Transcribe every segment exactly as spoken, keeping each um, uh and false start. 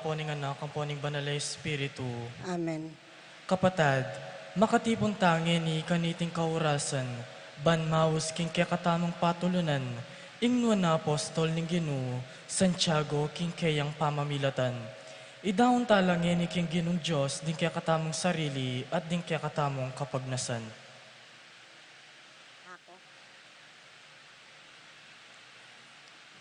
Ampo ning Anak, ampo ning Banal a Espiritu. Amen. Kapatad, makatipun ta ngeni kaniting kaurasan, ban maus king kekatamung patulunan, ing nuan a apostol ning Ginu, Santiago, king keyang pamamilatan. Idaun tala ngeni king Ginung Dios, ding kekatamung sarili, at ding kekatamung kapagnasan. Ako.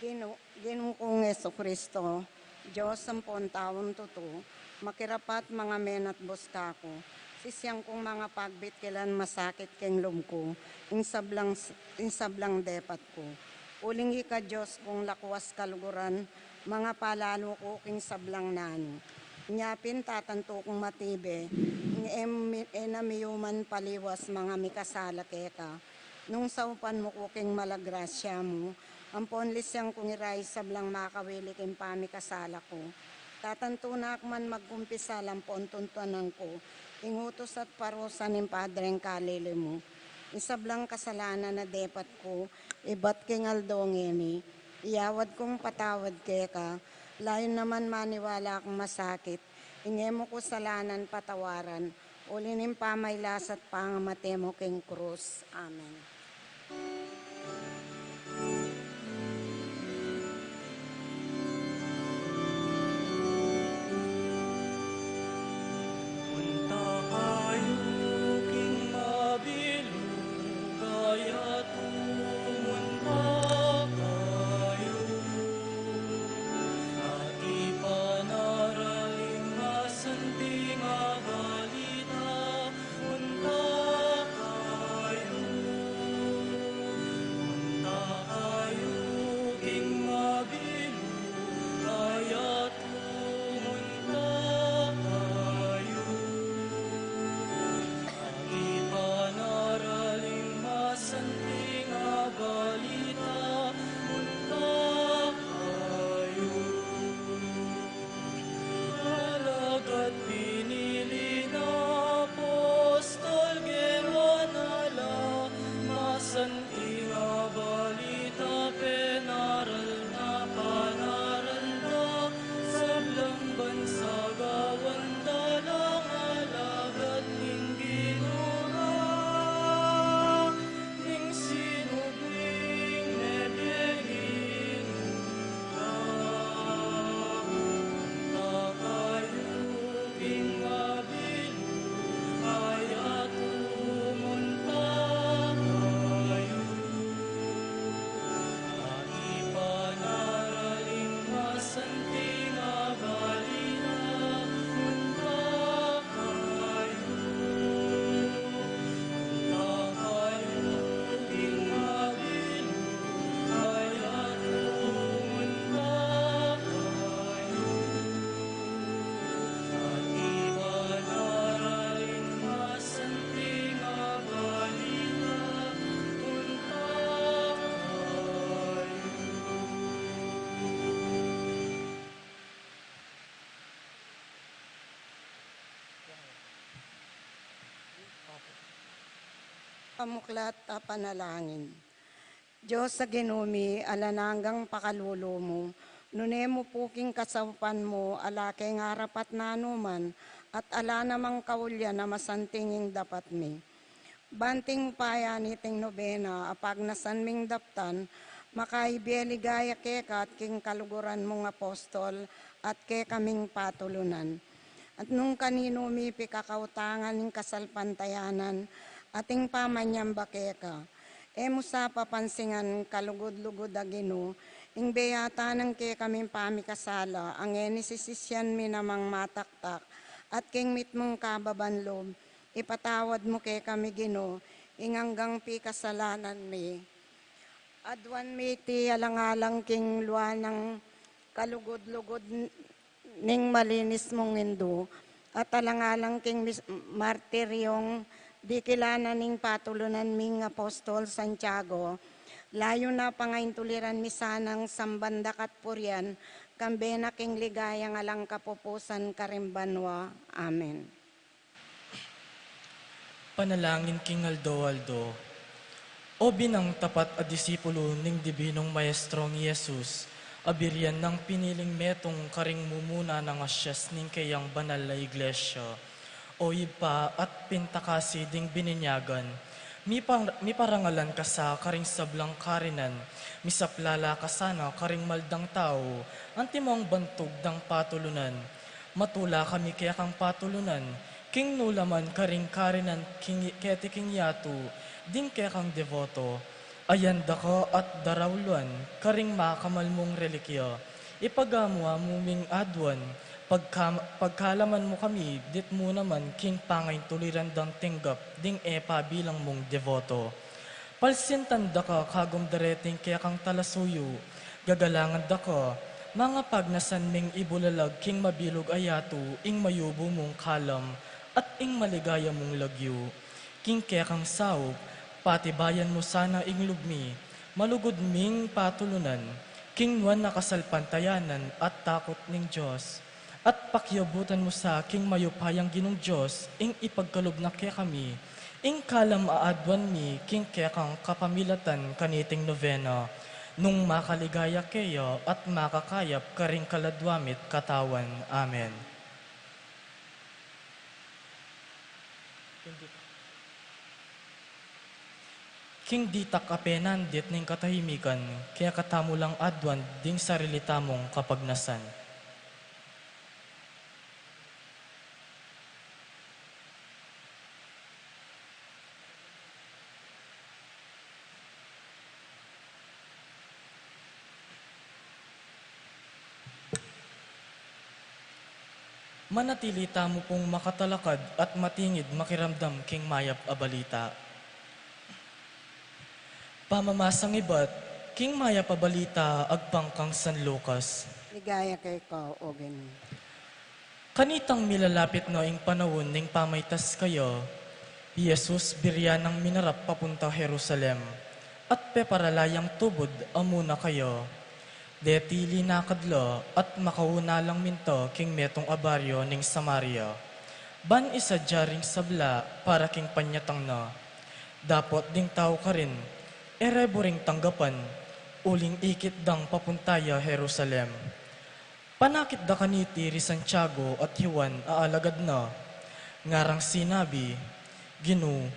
Ginu, Ginu kung Jesucristo, Dios ampon taung tutu, makirapat mangamenat bus kaku, sisian kung mangapagbit kilan masakit king lub ku, ing sablang, ing sablang depat ku. Uling ika Dios kung lakwas kaluguran, mangapalalu ku king sablang nanu. Inya pin tatantu kung matibe, ing e mi-, e na miyuman paliwas mangamikasala keka. Nung saupan mu ku king mala grasya mu, ampon lisian kung irai sablang makawili king pamikasala ku. Tatantu na ku man magkumpisal ampon tuntunan ku ing utus at parusa ning Padreng kalili mu. Ing sablang kasalanan a depat ku, ibat king aldo ngeni, iyawad kung patawad keka, layun naman maniwala kung masakit, ing e mu ku salanan patawaran, uli ning pamailas at pangamate mu king krus. Amen. Munta kayu king mabilug a yatu, munta kayu, at ipanaral ing masanting a balita. Munta kayu, munta kayu king mabilug a yatu, munta kayu, at ipanaral ing masanting a balita. Munta kayu. Alagad pinili na apostol, ginawa na la, masanting a balita pinaral na, panaral na, sablang bansa gawan da lang alagad ning Ginu. Ning sinubling mebie ginura, munta kayu king mabilug a yatu, munta kayu, at ipanaral ing masanting a balita. Munta kayu, munta kayu king mabilug a yatu, munta kayu, at ipanaral ing masanting a balita. Munta kayu. Pamuklat a panalangin. Dios a Ginu mi, alang anggang pakalulu mu, nune mu pu king kasaupan mu, ala keng arapat nanu man, at ala namang kaulyan a masanting ing dapat mi. Banting paya niting nobena a pagnasan ming daptan, makaibie ligaya keka at king kaluguran mung apostol at kekaming patulunan. At nung kaninu mi pikakautangan ing kasalpantayanan at ing pamanyamba keka, e mu sa papansingan kalugud-lugud a Ginu, ing beyatan nang kekaming pamikasala, a ngeni sisisyan mi namang mataktak, at king mitmung kababan lub, ipatawad mu kekami Ginu, ing anggang pikasalanan mi. Aduan mi iti alang-alang king lua nang kalugud-lugud ning malinis mung Indu, at alang-alang king mis-, martiryong dikilan na ning patulunan ming Apostol Santiago, layun na pangaintuliran mi sanang samban da ka at purian, kambe na king ligayang alang kapupusan karing banua. Amen. Panalangin king aldo-aldo. O binang tapat a disipulu ning Dibinung Maestrong i Jesus, Abirian nang piniling metung karing mumuna nang asyas ning keyang banal a iglesia. O Ibpa, at pintakasi ding bininyagan, mipar-, miparangalan ka sa karing sablang karinan, misaplala ka sana karing maldang tau, antimong bantug dang patulunan. Matula kami kekang patulunan, king nu la man karing karinan king, keti king yatu, ding kekang deboto. Ayan daka at darauluan karing makamal mung relikya. Ipagamu-amu ming aduan, pagka-, pagkalaman mu kami, dit mu naman king pangaintuliran dang tinggap ding e pa bilang mung deboto. Palsintan daka kagum dareting kekang talasuyu, gagalangan daka, mangapagnasan ming ibulalag king mabilug a yatu ing mayubu mung kalam at ing maligaya mung lagyu. King kekang saup, patibayan mu sana ing lub mi, malugud ming patulunan, king nuan a kasalpantayanan at takut ning Dios. At pakiabutan mu sa king mayupayang Ginung Dios, ing ipagkalub na kekami, ing kalam a aduan mi king kekang kapamilatan kaniting novena, nung makaligaya keya at makakayap karing kaladwa mit katawan. Amen. King ditak a penandit ning katahimikan, kekatamu lang aduan ding sarili tamung kapagnasan. Manatili tamu pung makatalakad at matingid makiramdam king mayap a balita. Pamamasang ibat king mayap a balita agpang kang San Lucas. Ligaya keka, O Ginu. Kanitang milalapit na ing panaun ning pamaitas kaya, i Jesus birian nang minarap papunta Jerusalem, at peparala yang tubud a muna kaya. Deti linakad la at makauna lang minta king metung a baryo ning Samaria, ban isadya ring sabla para king panyatang na. Dapot ding tau karin, e re buring tanggapan, uling ikit dang papunta ya Jerusalem. Panakit da kaniti ri Santiago at Juan a alagad na, ngarang sinabi, Ginu,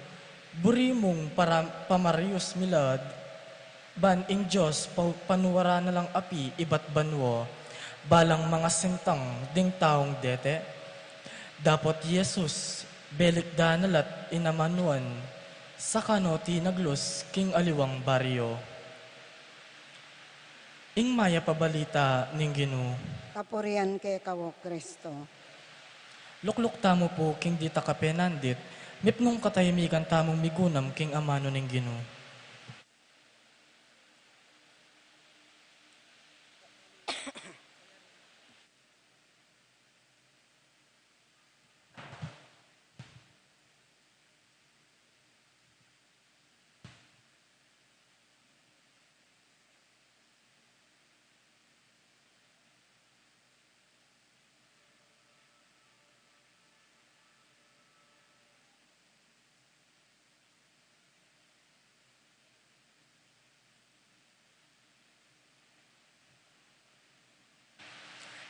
buri mung para-, pamarius mi la ban ing Dios pa-, panuaran na lang api ibat banua, balang mangasintang ding taung dete? Dapot i Jesus, belikdan na la't inamanuan, saka no tinaglus king aliwang baryo. Ing mayap a balita ning Ginu. Kapurian keka, O Kristo. Lukluk tamu pu king ditak a penandit, mipnung katahimikan tamung migunam king amanu ning Ginu.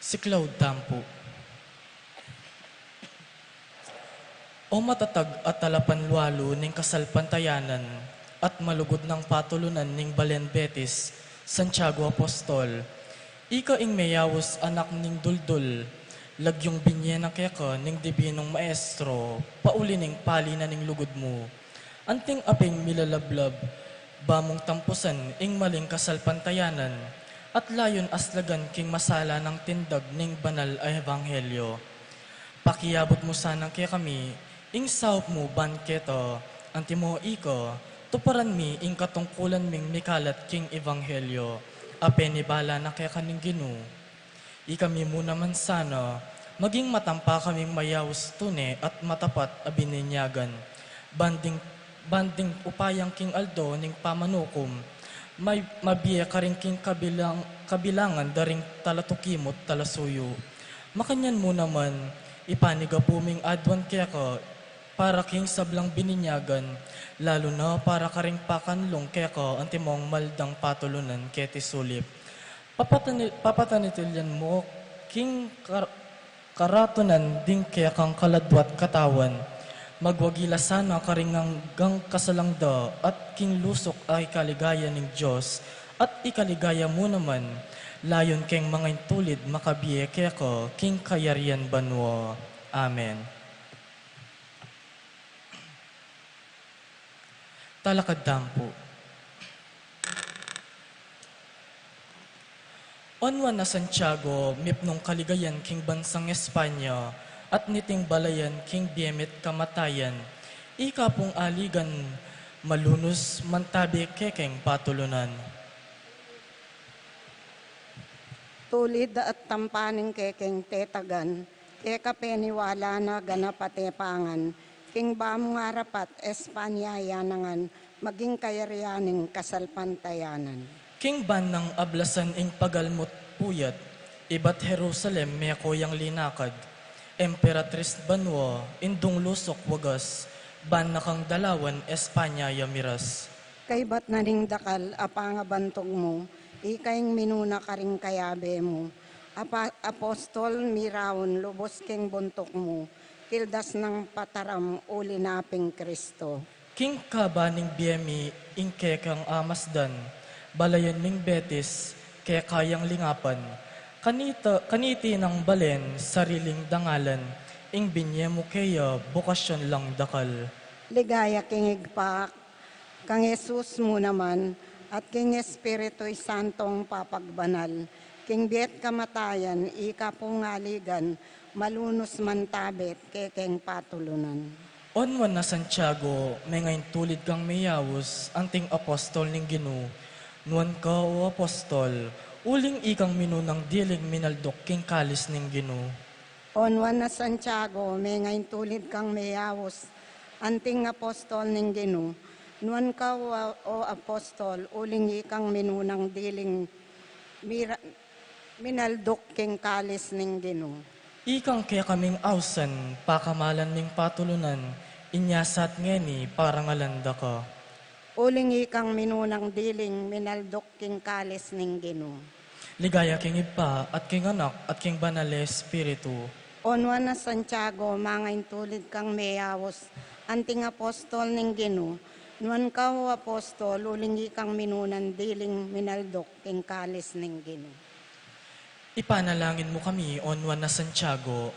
Siklaud tamu pu. O matatag a talapanlualu ning kasalpantayanan at malugud nang patulunan ning balen Betis, Santiago Apostol, ika ing meyaus anak ning duldul, lagyung binye na keka ning Dibinung Maestro, pauli ning pali na ning lugud mu. Anting aping milalablab, ba mung tampusan ing maling kasalpantayanan, at layun aslagan king masala nang tindag ning banal a ebanghelyo. Pakiabut mu sana kekami ing saup mu ban keta, antimo ika, tuparan mi ing katungkulan ming mikalat king ebanghelyo a penibala na keka ning Ginu. Ikami mu naman sana, maging matampa kaming mayaus tune at matapat a bininyagan. Ban ding, ban ding upayang king aldo ning pamanukum, may, mabie karin king kabilang, kabilangan da ring talatuki mu't talasuyu. Makanyan mu naman, ipanigapu ming aduan keka, para king sablang bininyagan, lalu na para karing pakanlung keka antimong maldang patulunan keti sulip. Papatani-, papatanitulan mu king kar-, karatunan ding kekang kaladwa't katawan. Magwagi la sana karing anggang kasalang da at king lusuk a ikaligaya ning Dios, at ikaligaya mu naman, layun keng mangaintulid makabie keka king kayarian banua. Amen. Talakad tamu pu. O Nuan a Santiago, mipnung kaligayan king bansang Espanya, at niting balayan king bie mi't kamatayan, ika pung aligan malunus mantabe kekeng patulunan. Tulid at tampa ning kekeng tetagan, keka peniwala na ganap a tepangan, king ba mung arapat Espanya ya nangan, maging kayarian ning kasalpantayanan. King ban nang ablasan ing pagalmu't puyat, ibat Jerusalem meko yang linakad, Emperatris banua, indung lusuk wagas, ban na kang dalawan Espanya ya miras. Kaybat na ning dakal a pangabantug mu, ika ing minuna karing kayabe mu. Apa-, apostol, miraun lubus king buntuk mu, kildas nang pataram uli na ping Kristo. King kaba ning bie mi ing kekang amasdan, balayan ming Betis, keka yang lingapan. Kanita, kaniti nang balen sariling dangalan, ing binie mu keya bukasyon lang dakal. Ligaya king Ibpa, kang Jesus mu naman, at king Espiritu Santong papagbanal, king bie't kamatayan, ika pung aligan, malunus mantabe't kekeng patulunan. O Nuan a Santiago, mengaintulid kang meyaus, anting apostol ning Ginu. Nuan ka, o apostol, uling ikang minunang diling minalduk king kalis ning Ginu. O Nuan a Santiago, mengaintulid kang meyaus, anting apostol ning Ginu. Nuan ka, o, o apostol, uling ikang minunang diling mira-, minalduk king kalis ning Ginu. Ikang kekaming ausan, pakamalan ming patulunan, inya sa at ngeni parangalan da ka. Uling ikang minunang diling minalduk king kalis ning Ginu. Ligaya king Ibpa, at king Anak, at king Banal a Espiritu. O Nuan a Santiago, mangaintulid kang meyaus, anting apostol ning Ginu. Nuan ka, o apostol, uling ikang minunang diling minalduk king kalis ning Ginu. Ipanalangin mu kami, o Nuan a Santiago.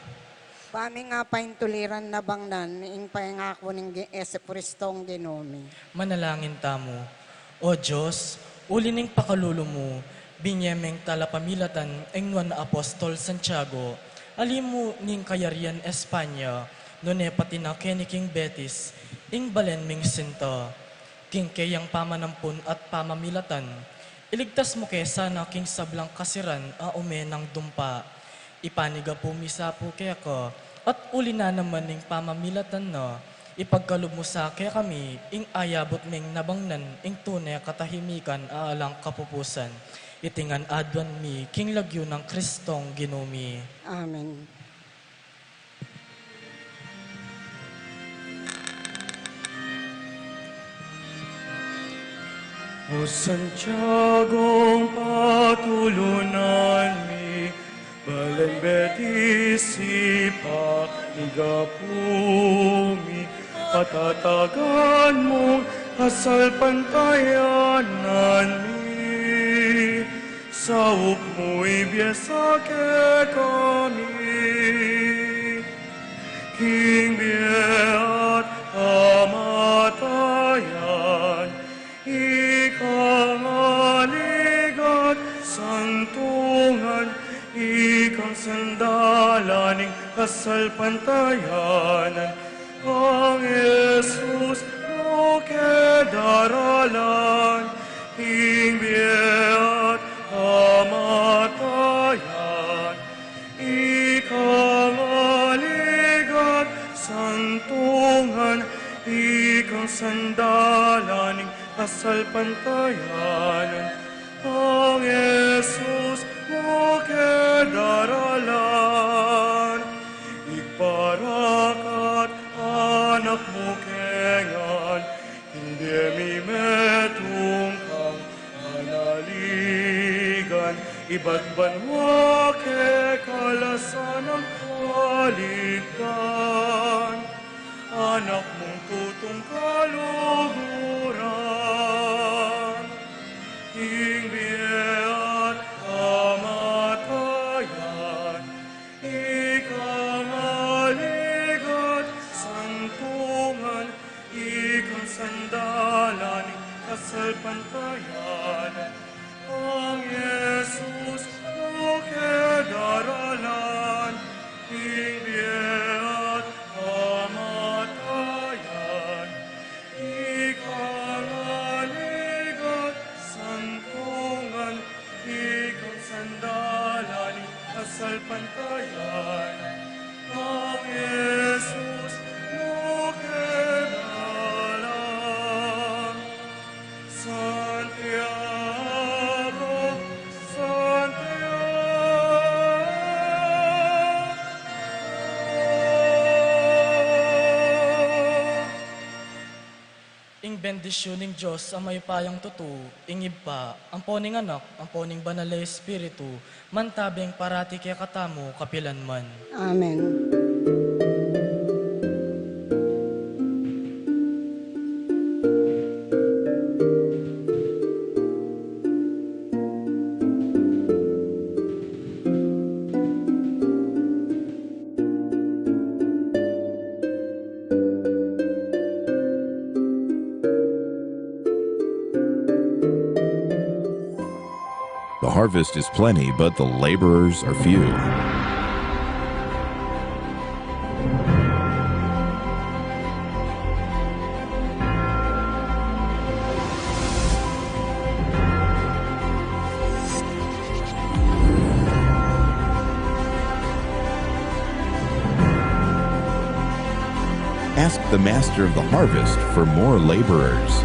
Ba ming apaintuliran nabangnan ing pengaku ning Gi-, Jesucristong Ginu mi. Manalangin tamu. O Dios, uli ning pakalulu mu, binie meng talapamilatan ing Nuan a Apostol Santiago, ali mu ning kayarian Espanya, nune pati na keni king Betis, ing balen ming sinta. King keyang pamanampun at pamamilatan, iligtas mu ke sana king sablang kasiran a ume nang dumpa. Ipanyawad mi sa pu keka, at uli na naman ning pamamilatan na, ipagkalub mu sa kekami ing ayabut ming nabangnan ing tune katahimikan a alang kapupusan. Iti ngan aduan mi king lagyu nang Kristong Ginu mi. Amen. O Santiagong patulunan mi, balen Betis ipanyawad mi, patatagan mung kasalpantayanan mi. Saup mu ibie sa kekami king bie at kamatayan, ikang aligat santungan, ikang sandalan ning kasalpantayanan. Kang Jesus mu ke daralan ing bie at kamatayan, ikang aligat santungan, ikang sandalan ning kasalpantayanan. Kang Jesus mu ke daralan, ibarakat anak mu ke ngan, ing bie mi metung kang Ibagbanua ke kalasan nang kaligtan, Anak mung tutung kaluguran, king bie at kamatayan, ika ngan ligaya at santungan, ika ngan sandalan ning kasalpantayanan. Nang Jesus, nuke daralan king bie at kamatayan, ika ngan ligaya at santungan, ika ngan sandalan ning kasalpantayanan. Nang Jesus, nuke daralan. Santiago, Santiago. Ing bendisyun ning Dios a mayupayang tutu, ing Ibpa, ampo ning Anak, ampo ning Banal a Espiritu, mantabe parati kekatamu kapilan man. Amen. The harvest is plenty, but the laborers are few. Ask the master of the harvest for more laborers.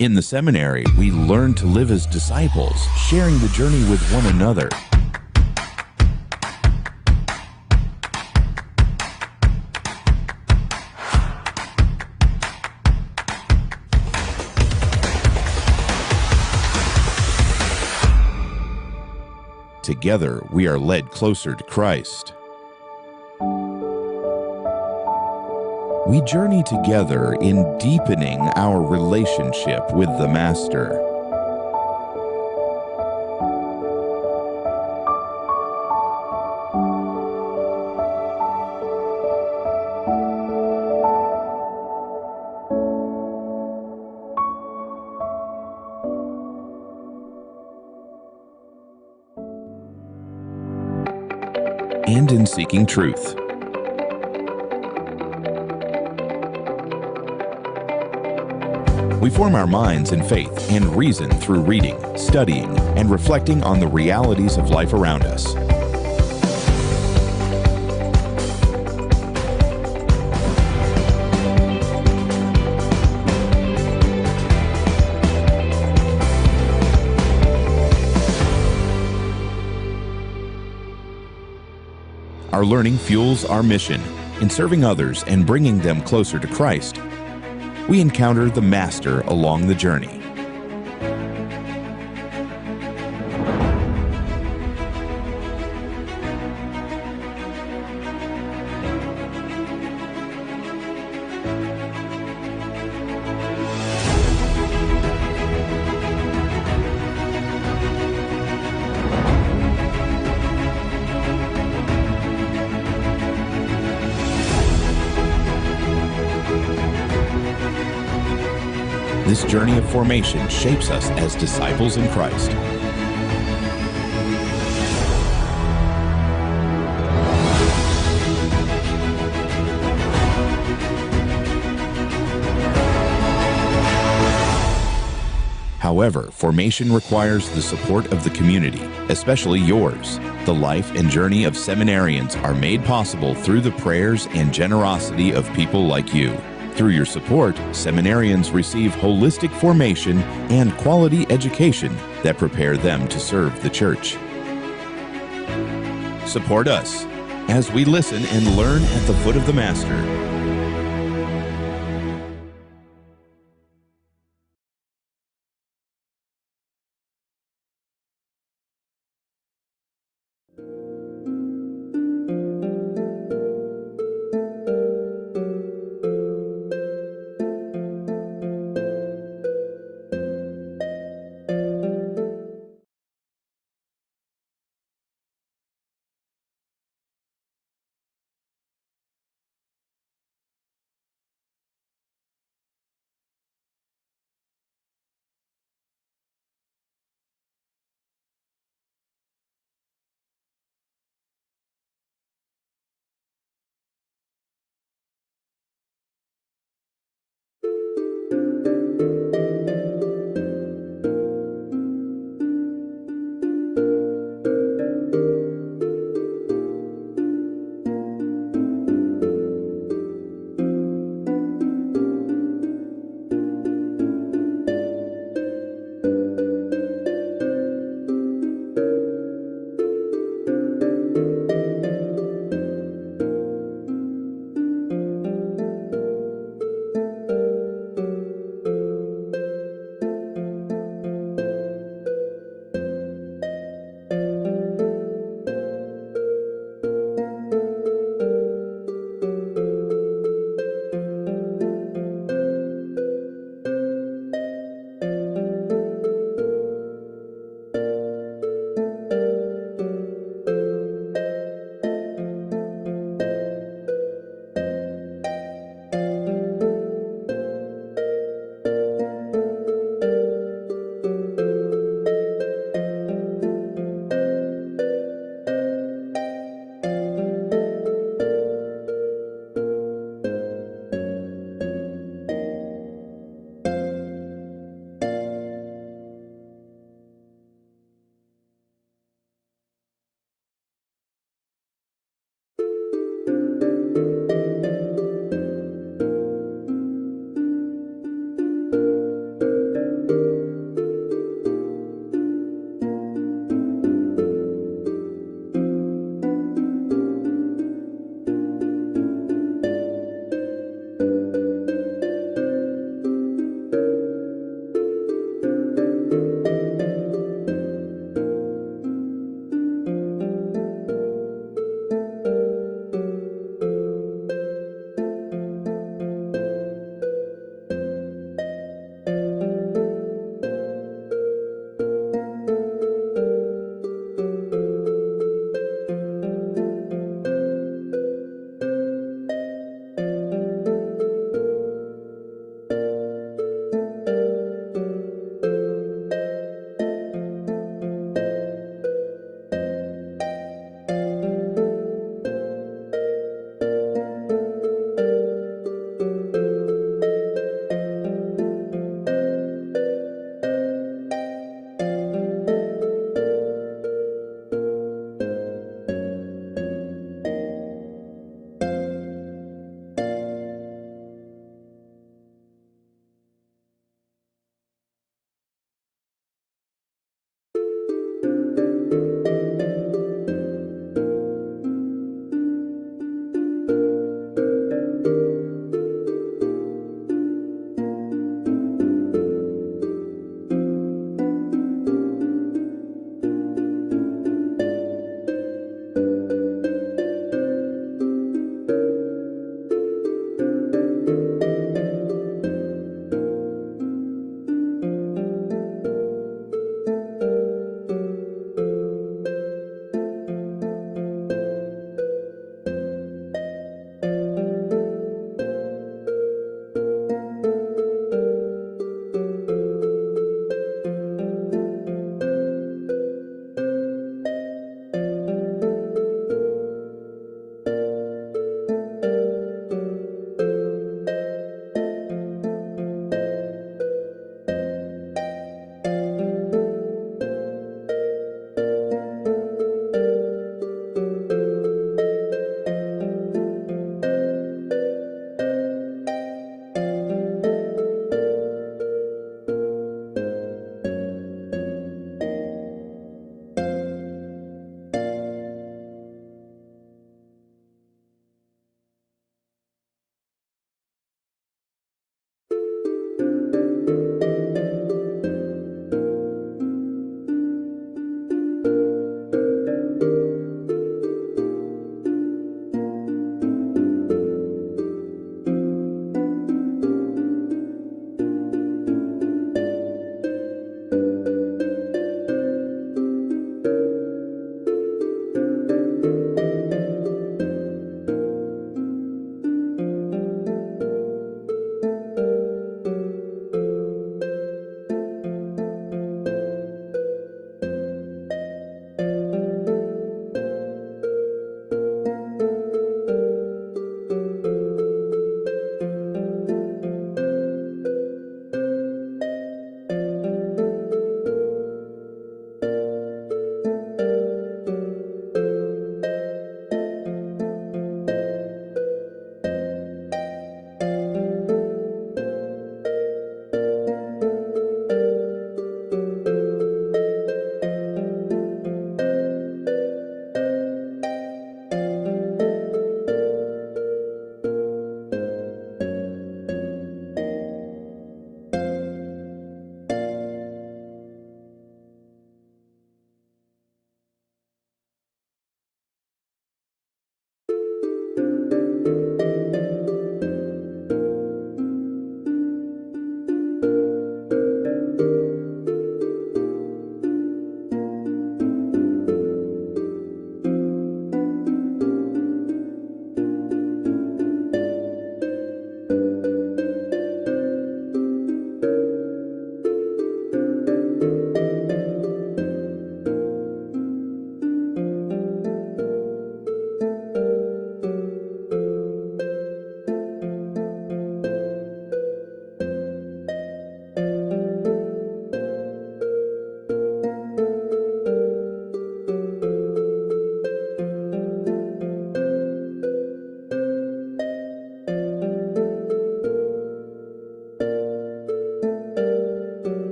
In the seminary, we learn to live as disciples, sharing the journey with one another. Together, we are led closer to Christ. We journey together in deepening our relationship with the Master. And in seeking truth. We form our minds in faith and reason through reading, studying, and reflecting on the realities of life around us. Our learning fuels our mission. In serving others and bringing them closer to Christ, we encounter the Master along the journey. This journey of formation shapes us as disciples in Christ. How However, formation requires the support of the community, especially yours. The life and journey of seminarians are made possible through the prayers and generosity of people like you. Through your support, seminarians receive holistic formation and quality education that prepare them to serve the church. Support us as we listen and learn at the foot of the Master.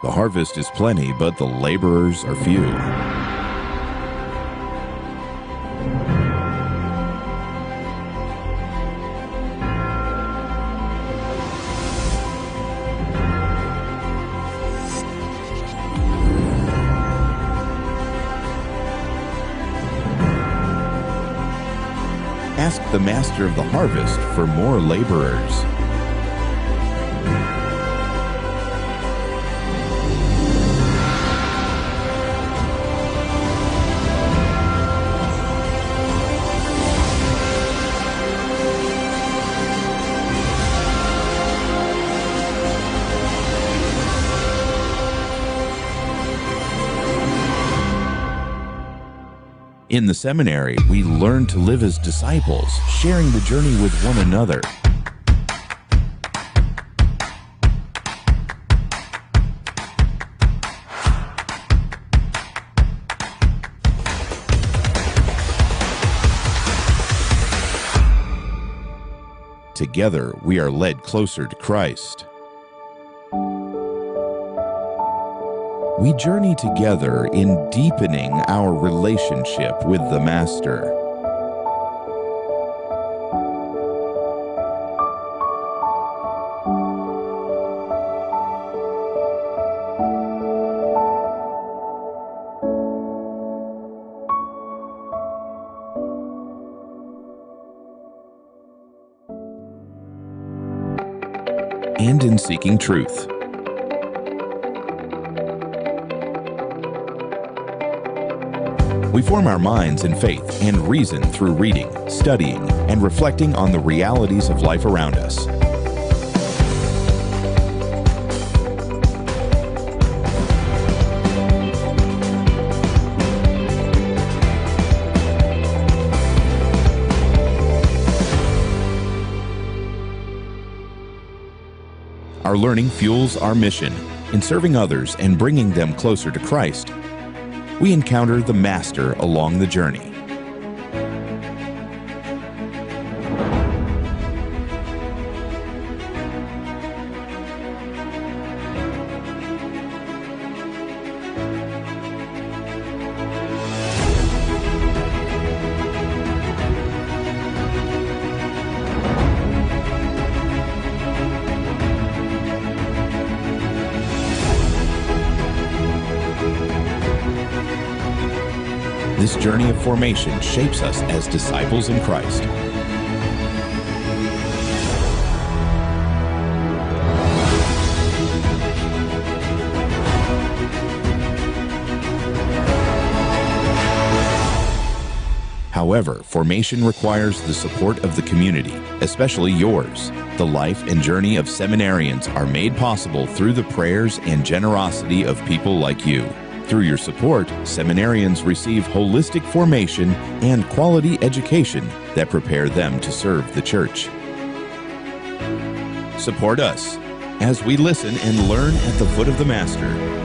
The harvest is plenty, but the laborers are few. Ask the master of the harvest for more laborers. In the seminary, we learn to live as disciples, sharing the journey with one another. Together, we are led closer to Christ. We journey together in deepening our relationship with the Master. And in seeking truth. We form our minds in faith and reason through reading, studying, and reflecting on the realities of life around us. Our learning fuels our mission. In serving others and bringing them closer to Christ, we encounter the Master along the journey. This journey of formation shapes us as disciples in Christ. However, formation requires the support of the community, especially yours. The life and journey of seminarians are made possible through the prayers and generosity of people like you. Through your support, seminarians receive holistic formation and quality education that prepare them to serve the Church. Support us as we listen and learn at the foot of the Master.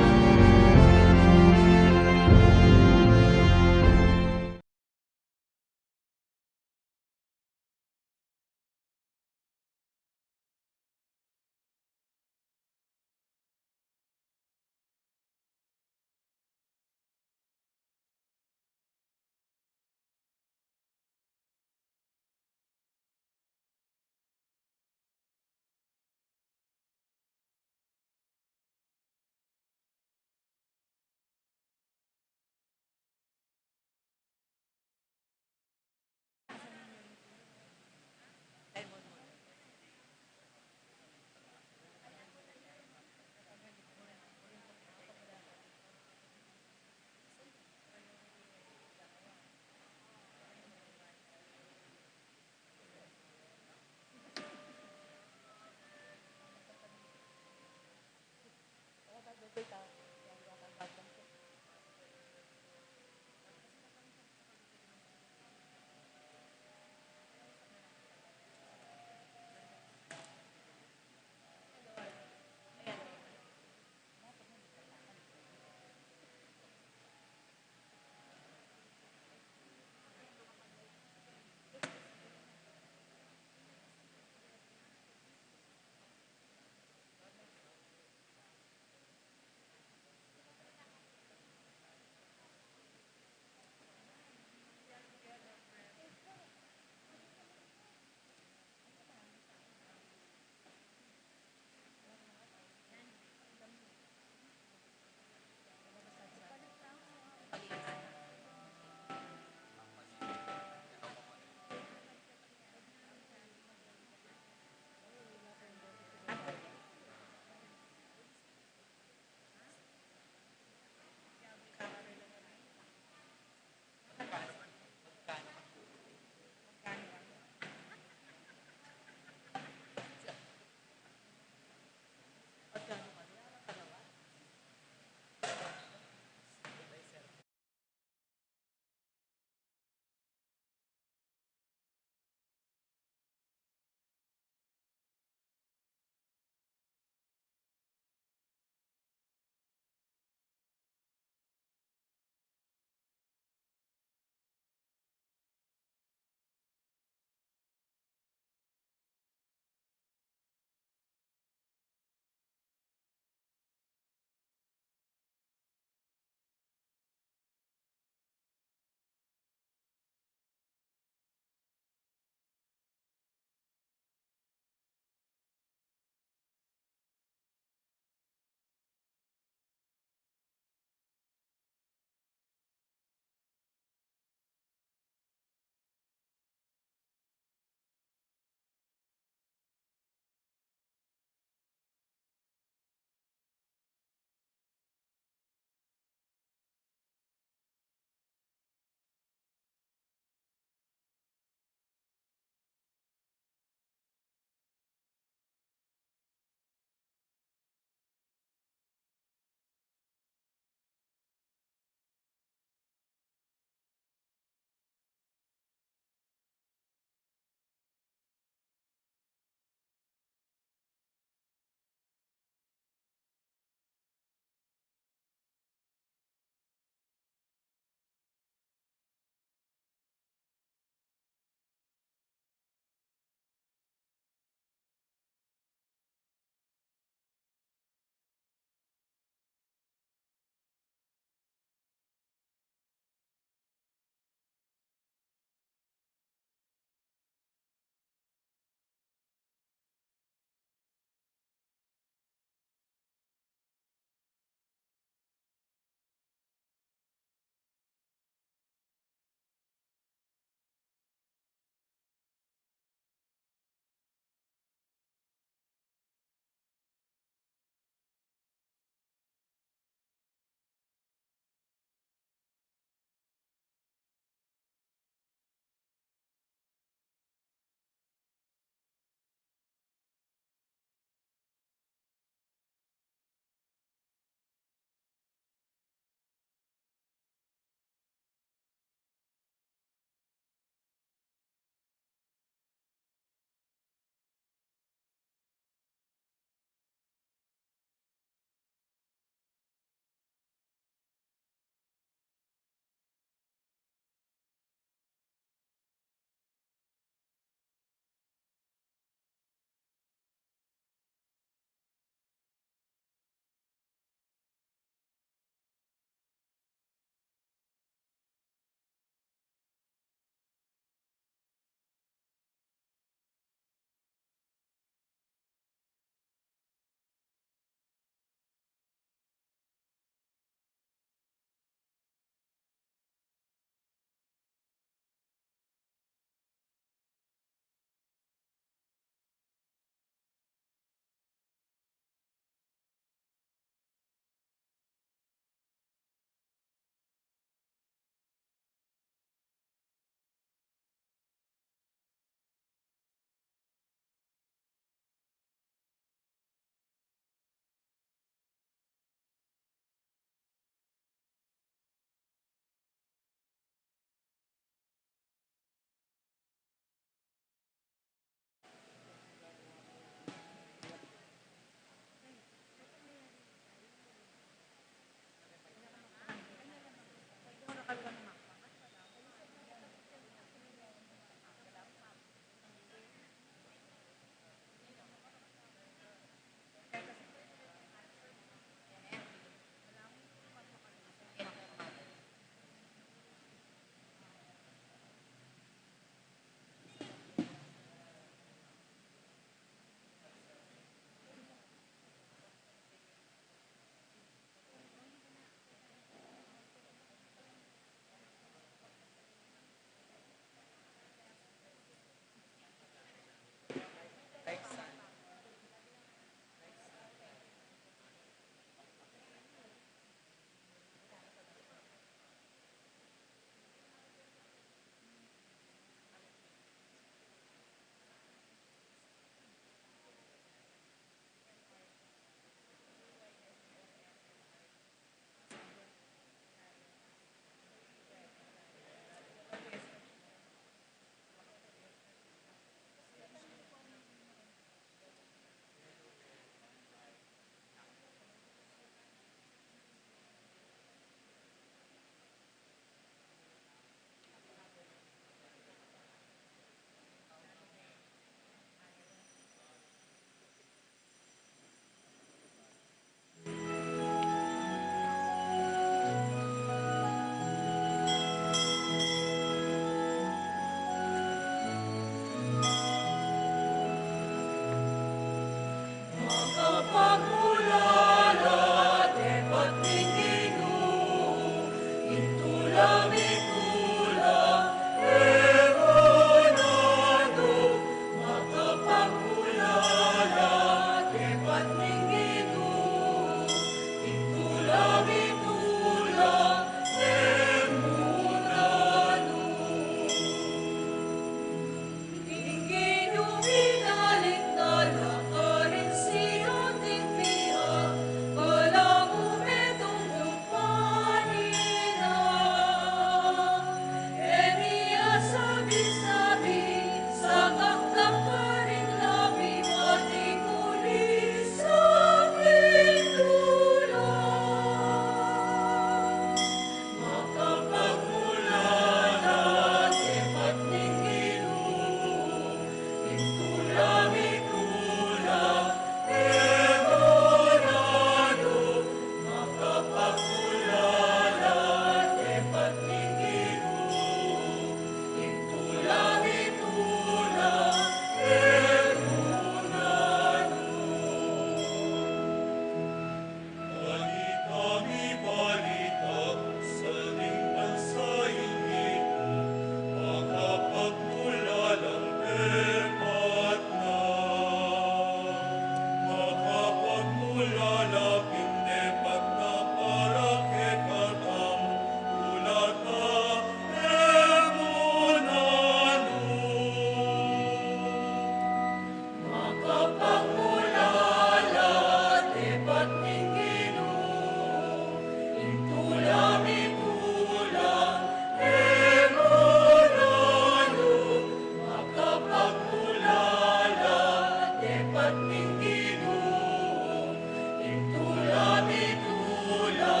Tula mi tula,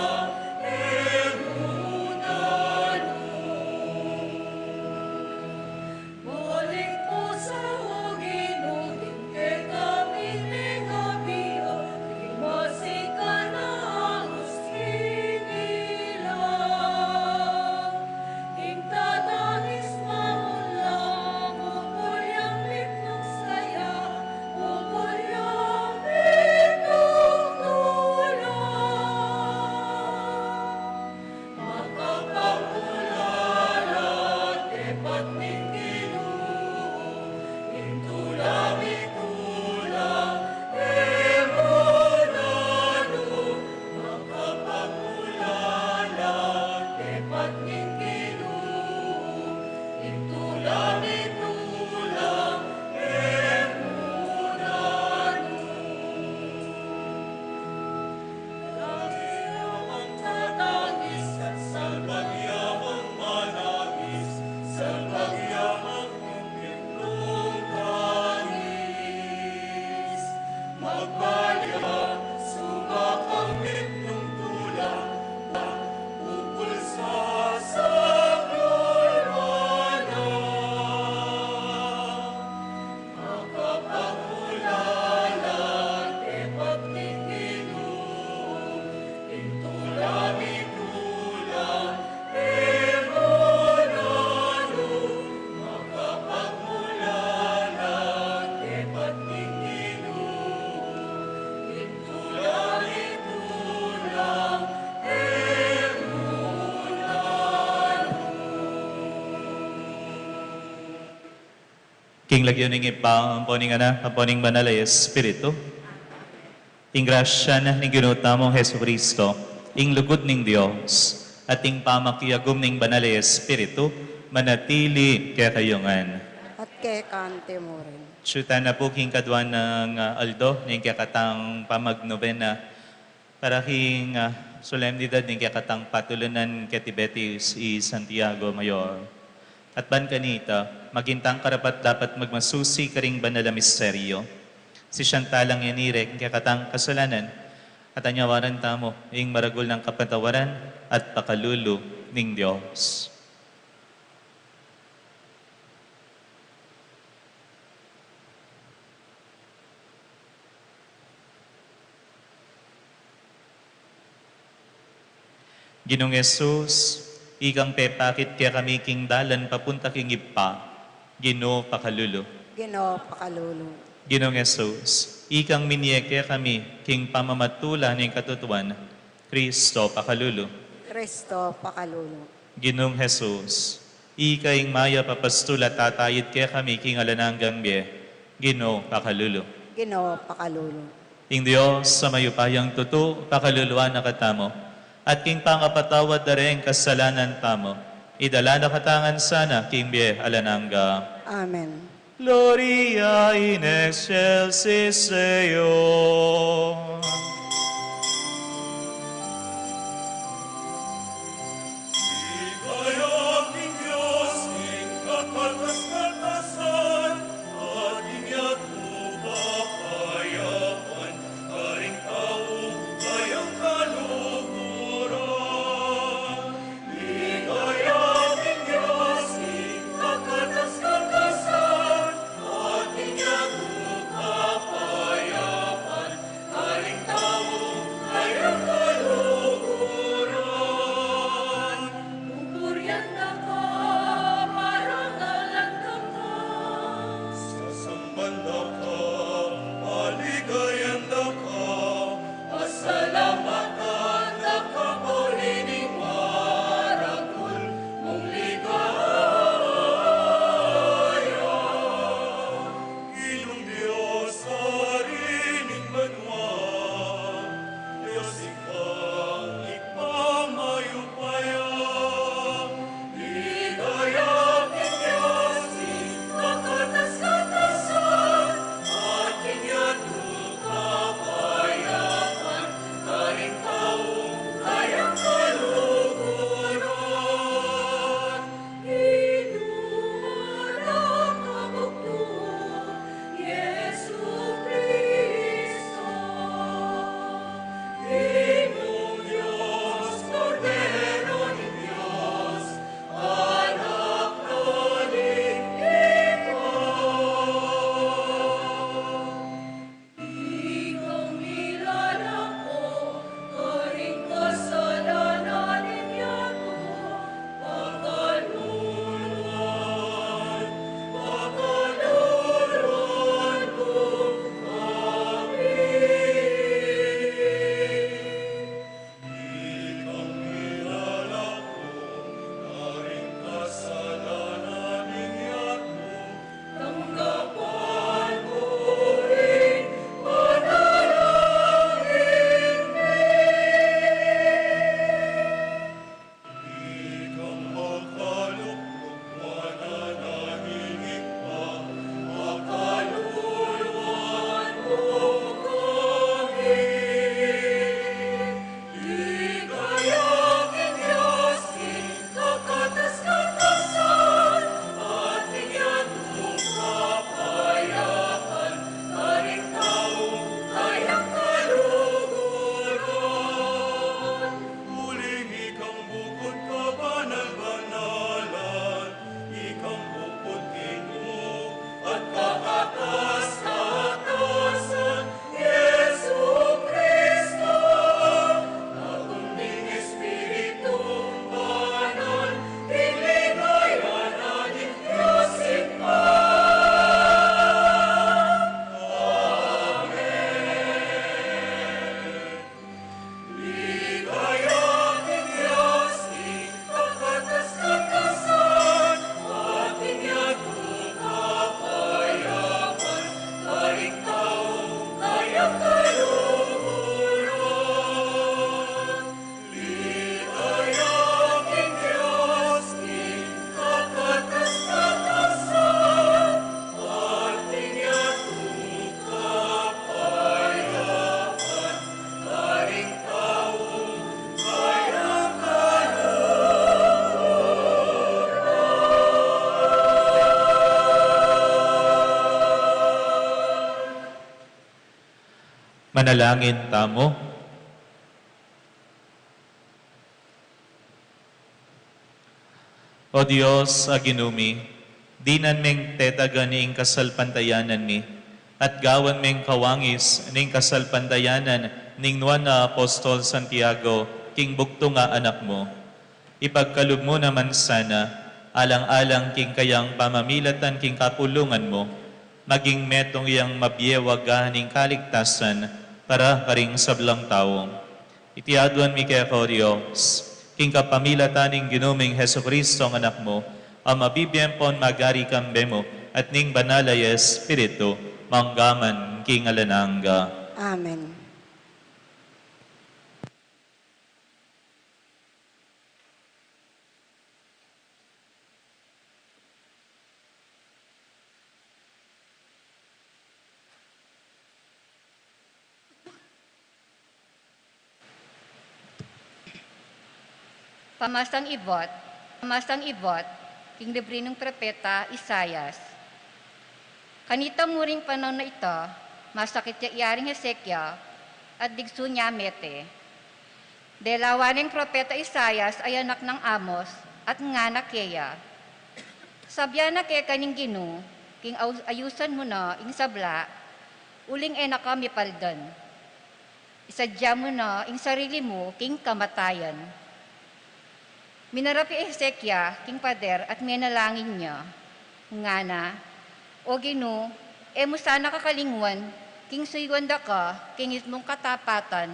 e mu na nu. Balik mu sa, o Ginu, ing kekami mengabiag, ing masikan a angus king ila. Ing tatangis mamunla, bukul yang mitmung saya, bukul yang mitmung tula. Makapagmulala, tepat ning Ginu, ing tula mi tula, e mu na nu. Makapagmulala, tepat ning Ginu, ing tula mi tula, e mu na nu. Salbagyamang tatangis, salbagyamang manangis, salbagyamang mitmung tangis. Magbalikla, sumakang mitmung tula, bukul sa saklulwanan. Makapagmulala, tepat ning Ginu, ing tula mi tula, e mu na nu. Makapagmulala, tepat ning Ginu, ing tula mi tula, e mu na nu. King lagyu ning Ibpa, ampo ning Anak, ampo ning Banal a Espiritu. Ing grasya na ning Ginu tamung Jesucristo, ing lugud ning Dios, at ing pamakiagum ning Banal a Espiritu, manatili kekayu ngan. At keka mu rin. Atsu tana pu king kadua nang, ah, aldo ning kekatang pamagnobena para king, ah, solemnidad ning kekatang patulunan keti Betis y Santiago Mayor. At ban kanita, maging tang karapat-dapat magmasusi karing banal a misteryo. Sisian talang inyari ing kekatang kasalanan, at anyawaran tamu ing maragul nang kapatawaran at pakalulu ning Dios. Ginung Jesus, ikang pepakit kekami king dalan papunta king Ibpa, Ginu pakalulu. Ginu pakalulu. Ginung Jesus, ikang minye kekami king pamamatula ning katutuan, Kristo pakalulu. Kristo pakalulu. Ginung Jesus, ika ing mayap a pastul a tatayid kekami king alang anggang bie, Ginu pakalulu. Ginu pakalulu. Ing Dios a mayupayang tutu, pakaluluan na katamu, at king pangapatawad da reng kasalanan tamu, idala na katamu ngan sana king bie alang angga. Amen. Gloria in excelsis Deo. Ligaya king Dios king kakatas-katasan, at king yatu kapayapan, karing tau kayang kaluguran. Ligaya king Dios king kakatas-katasan, at king yatu kapayapan, karing tau Manalangin tamu. O Dios a Ginu mi, dinan meng tetagan ing kasalpantayanan mi, at gawan meng kawangis ning kasalpantayanan ning nuan a Apostol Santiago, king bugtung a anak mu. Ipagkalub mu naman sana, alang-alang king kayang pamamilatan king kapulungan mu, maging metung yang mabie waga ning kaligtasan para karing sablang tau. Iti aduan mi keka, O Dios, king kapamilatan ning Ginu ming Jesucristo a Anak mu, a mabibie ampon magari kambe mu, at ning Banal a Espiritu, mangga man king alang angga. Amen. Pamasang ibot, pamasang ibot, king libri ning propeta Isaias. Kanita muring panaun a ita, masakit ya i Aring Hezekia, at digsu ne mete. Delawan neng propeta Isaias a anak nang Amos, at ngana keya, Sabian na keka ning Ginu, king aus-, ayusan mu na ing sabla, uling e na ka mipaldan. Isadya mu na ing sarili mu king kamatayan. Minarap i Hezekia king pader at menalangin ya. Ngana, O Ginu, e mu sana kakalingwan, king suyuan da ka, king mismung katapatan,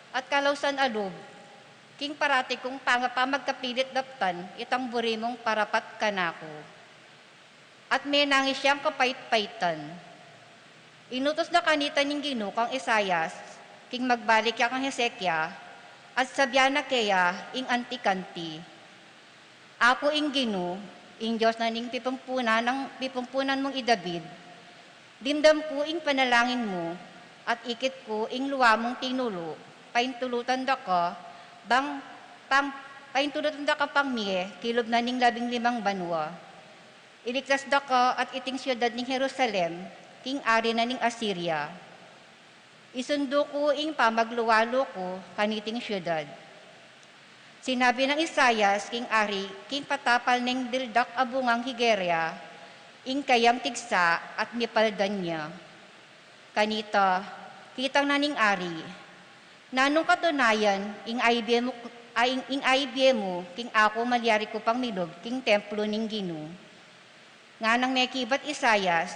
at kalausan a lub, king parati kung panga-, pamagkapilit daptan, itang buri mung parapat kanaku. At menangis yang kapait-paitan. Inutus na kanita ning Ginu kang Isaias, king magbalik ya kang Hezekia, at sabian na keya ing anti kanti. Aku ing Ginu, ing Dios na ning pipumpunan nang, pipumpunan mung i David. Dimdam ku ing panalangin mu, at ikit ku ing lua mung tinulu, paintulutan da ka, bang, pang, paintulutan da ka pang mie, kilub na ning labing limang banua. Iligtas da ka at iting siudad ning Jerusalem, king ari na ning Asiria. Isundu ku ing pamagluwalu ku kaniting siudad. Sinabi nang Isaias king ari, king patapal neng dildak a bungang higuera, ing kayang tigsa at mipaldan ya. Kanita, kitang na ning ari, Nanung katunayan ing aibie mu, a, ing, ing aibie mu, king aku malyari ku pang milub king templo ning Ginu? Nganang mekibat Isaias,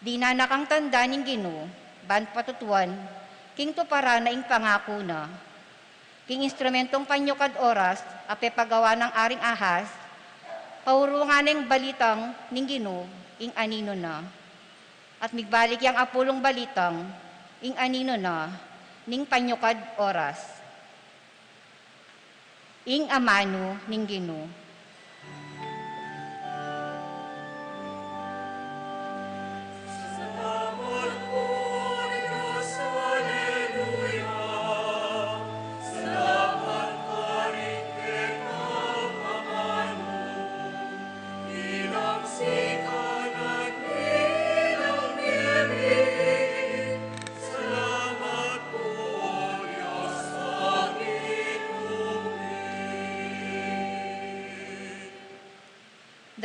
Dinan na kang tanda ning Ginu, ban patutuan, king tuparan na ing pangaku na. King instrumentong panyukad oras a pepagawa nang Aring Ahaz, paurungan neng balitang ning Ginu ing aninu na. At migbalik yang apulung balitang ing aninu na ning panyukad oras. Ing amanu ning Ginu.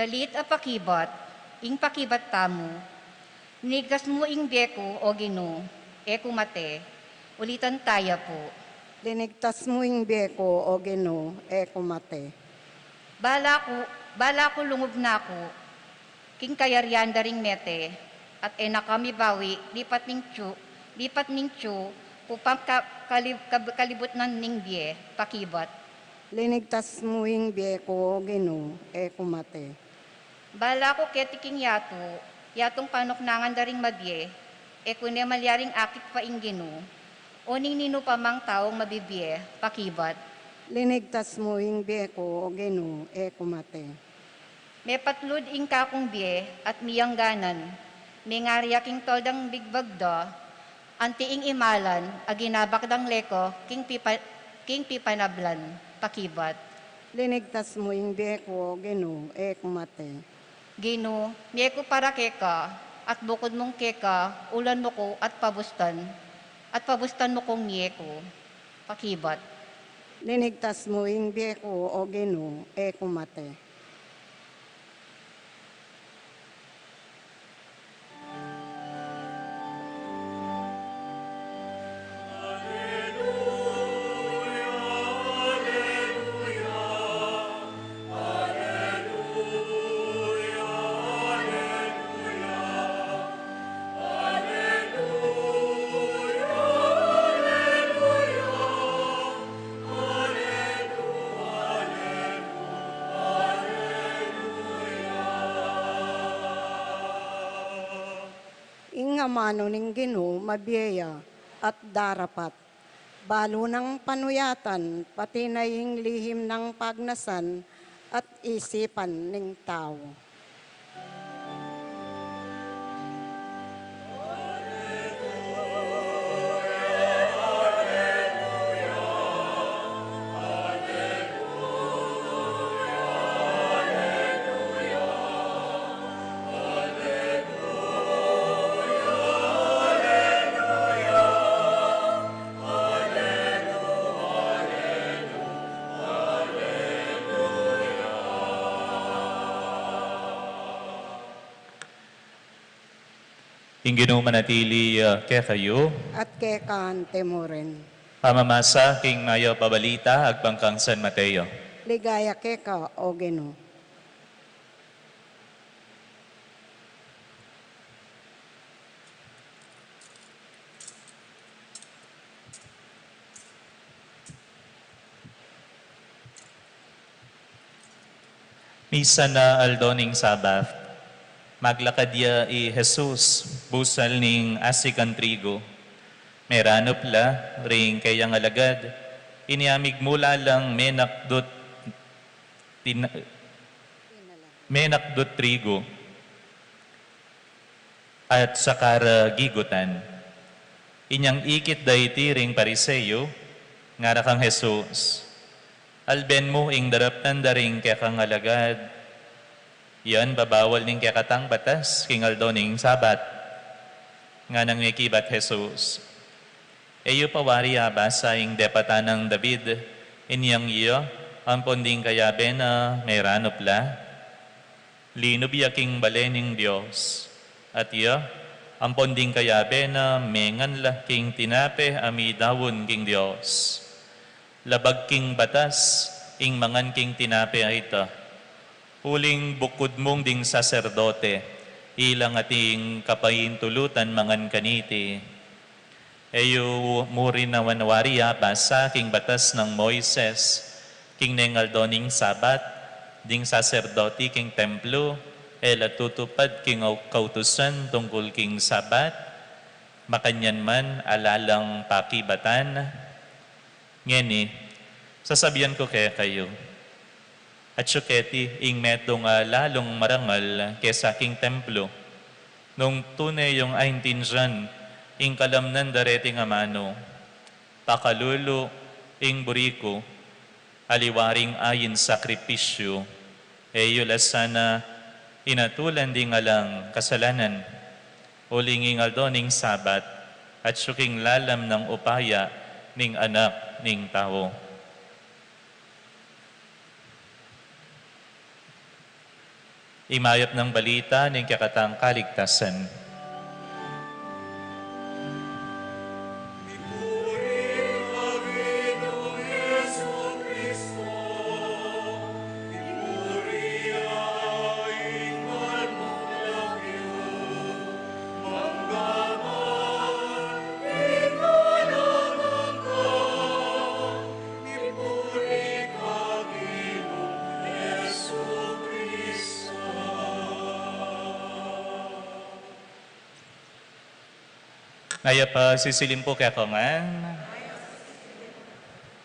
Dalit a pakibat, ing pakibat tamu. Linigtas mu ing bie ku, O Ginu, e ku mate. Ulitan taya pu. Linigtas mu ing bie ku, O Ginu, e ku mate. Bala ku, bala ku lungub na ku king kayarian da ring mete, at e na ka mibawi lipat ning tsu, lipat ning tsu, pu pang ka-, kalib-, kab-, kalibutnan ning bie, pakibat. Linigtas mu ing bie ku, O Ginu, e ku mate. Bala ku keti king yatu, yatung panuknangan da ring mabie, e ku ne malyaring akit pa ing Ginu, o ning ninu pa mang taung mabibie, pakibat. Linigtas mu ing bie ku, O Ginu, e ku mate. Mepatlud ing kakung bie at miyangganan, mengari ya king toldang bigbag da, anti ing imalan a ginabak dang leko king pipa-, king pipanablan, pakibat. Linigtas mu ing bie ku, O Ginu, e ku mate. Ginu, mie ku para keka, at bukud mung keka, ulan mu ku at pabustan. At pabustan mu kung e ku kakibat. Linigtas mu ing bie ku, O Ginu, e ku mate. Ing amanu ning Ginu mabie ya at darapat. Balu nang panuyatan, pati na ing lihim nang pagnasan at isipan ning tau. Ing Ginu manatili, ah, kekayu. At keka mu rin. Pamamasa king mayap a balita agpang kang San Mateo. Ligaya keka, O Ginu. Misan a aldo ning Sabat, maglakad ya i Jesus busal ning asikan trigu. Meranup la ring kayang alagad, inya migmula lang menakdut tina-, menakdut trigu at saka ra gigutan. Inyang ikit da iti ring Pariseo, ngara kang Jesus, "Alben mu ing daraptan da ring kekang alagad, yan babawal ning kekatang batas king aldo ning Sabat." Nganang mekibat Jesus, "E yu pa wari abasa ing depatan nang David, inyang iya ampon ding kayabe na meranup la? Linub ya king bale ning Dios, at iya ampon ding kayabe na mengan la king tinape a midaun king Dios. Labag king batas ing mangan king tinape a ita, uling bukud mung ding saserdote, ila ngan ating kapaintulutan mangan kaniti. E yu mu rin naman wari abasa king batas nang Moises, king neng aldo ning Sabat, ding saserdote king templo e la tutupad king au-, kautusan tungkul king Sabat? Makanyan man ala lang pakibatan. Ngeni, sasabian ku kekayu, atsu keti ing metung a lalung marangal kesa king templo. Nung tune yung aintindian ing kalamnan da reting amanu, pakalulu ing buri ku, aliwa ring ain sakripisyu, e yu la sana inatulan ding alang kasalanan, uling ing aldo ning Sabat, atsu king lalam nang upaya ning Anak ning Tau." Ing mayap nang balita ning kekatang kaligtasan. Mayap a sisilim pu kekongan.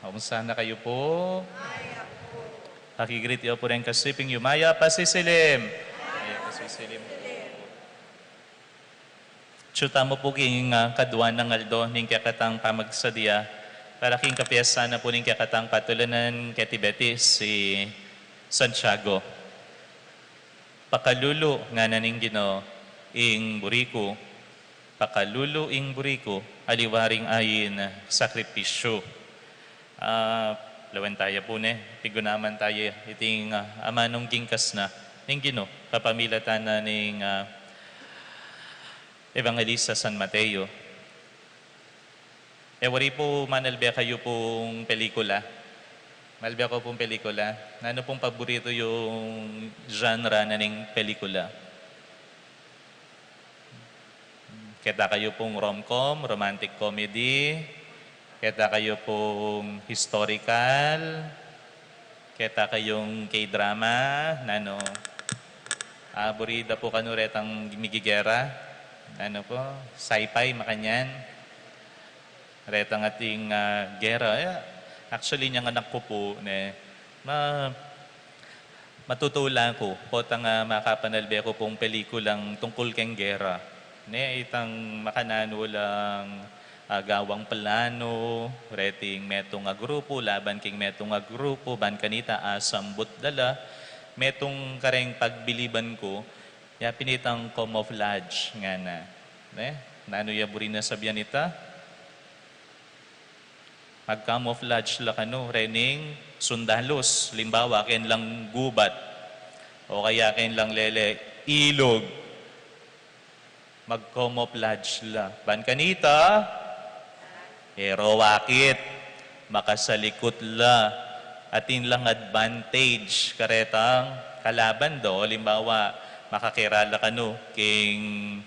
Kamusta na kayu pu? Pakigreet yu pu ring kasiping yu. Mayap a sisilim. Mayap a sisilim pu. Atsu tamu pu king, ah, kadua nang aldo ning kekatang pamagsadya para king kapiestan na pu ning kekatang patulanan keti Betis i Santiago. Pakalulu, ngana ning Ginu, ing buri ku. Pakalulu ing buri ku, aliwa ring ain sakripisyu. Ah, lawen taya pu ne, pigunaman taya iting, ah, amanung gingkas na ning Ginu, kapamilatan na ning, ah, Evangelista San Mateo. E wari pu manalbe kayu pung pelikula. Malbe kayu pung pelikula. Nanu pung paborito yung genre na ning pelikula? Keta kayu pung rom-com, romantic comedy. Keta kayu pung historical. Keta kayung K-drama, nanu. Ah, buri da pu kanu retang migigera. Nanu pu, sci-fi, makanyan. Retang ating, ah, gera. Eh, actually, inyang anak ku pu, ne, ma-, matutula ku potang, ah, makapanalbe ku pung pelikulang tungkul keng gera. Ne, itang makananu lang, ah, gawang plano, reting metung a grupu laban king metung a grupu, ban kanita asambut da la, metung kareng pagbiliban ku, ya pin itang camouflage ngana. Ne? Nanu ya buri na sabian ita? Mag-camouflage la kanu rening sundalus, limbawa, keng lang gubat, o kaya keng lang lele, ilug. Mag-camouflage la. Ban kanita, e ro akit, makasalikut la. Atin lang advantage karetang kalaban da. Limbawa, makakera la kanu king,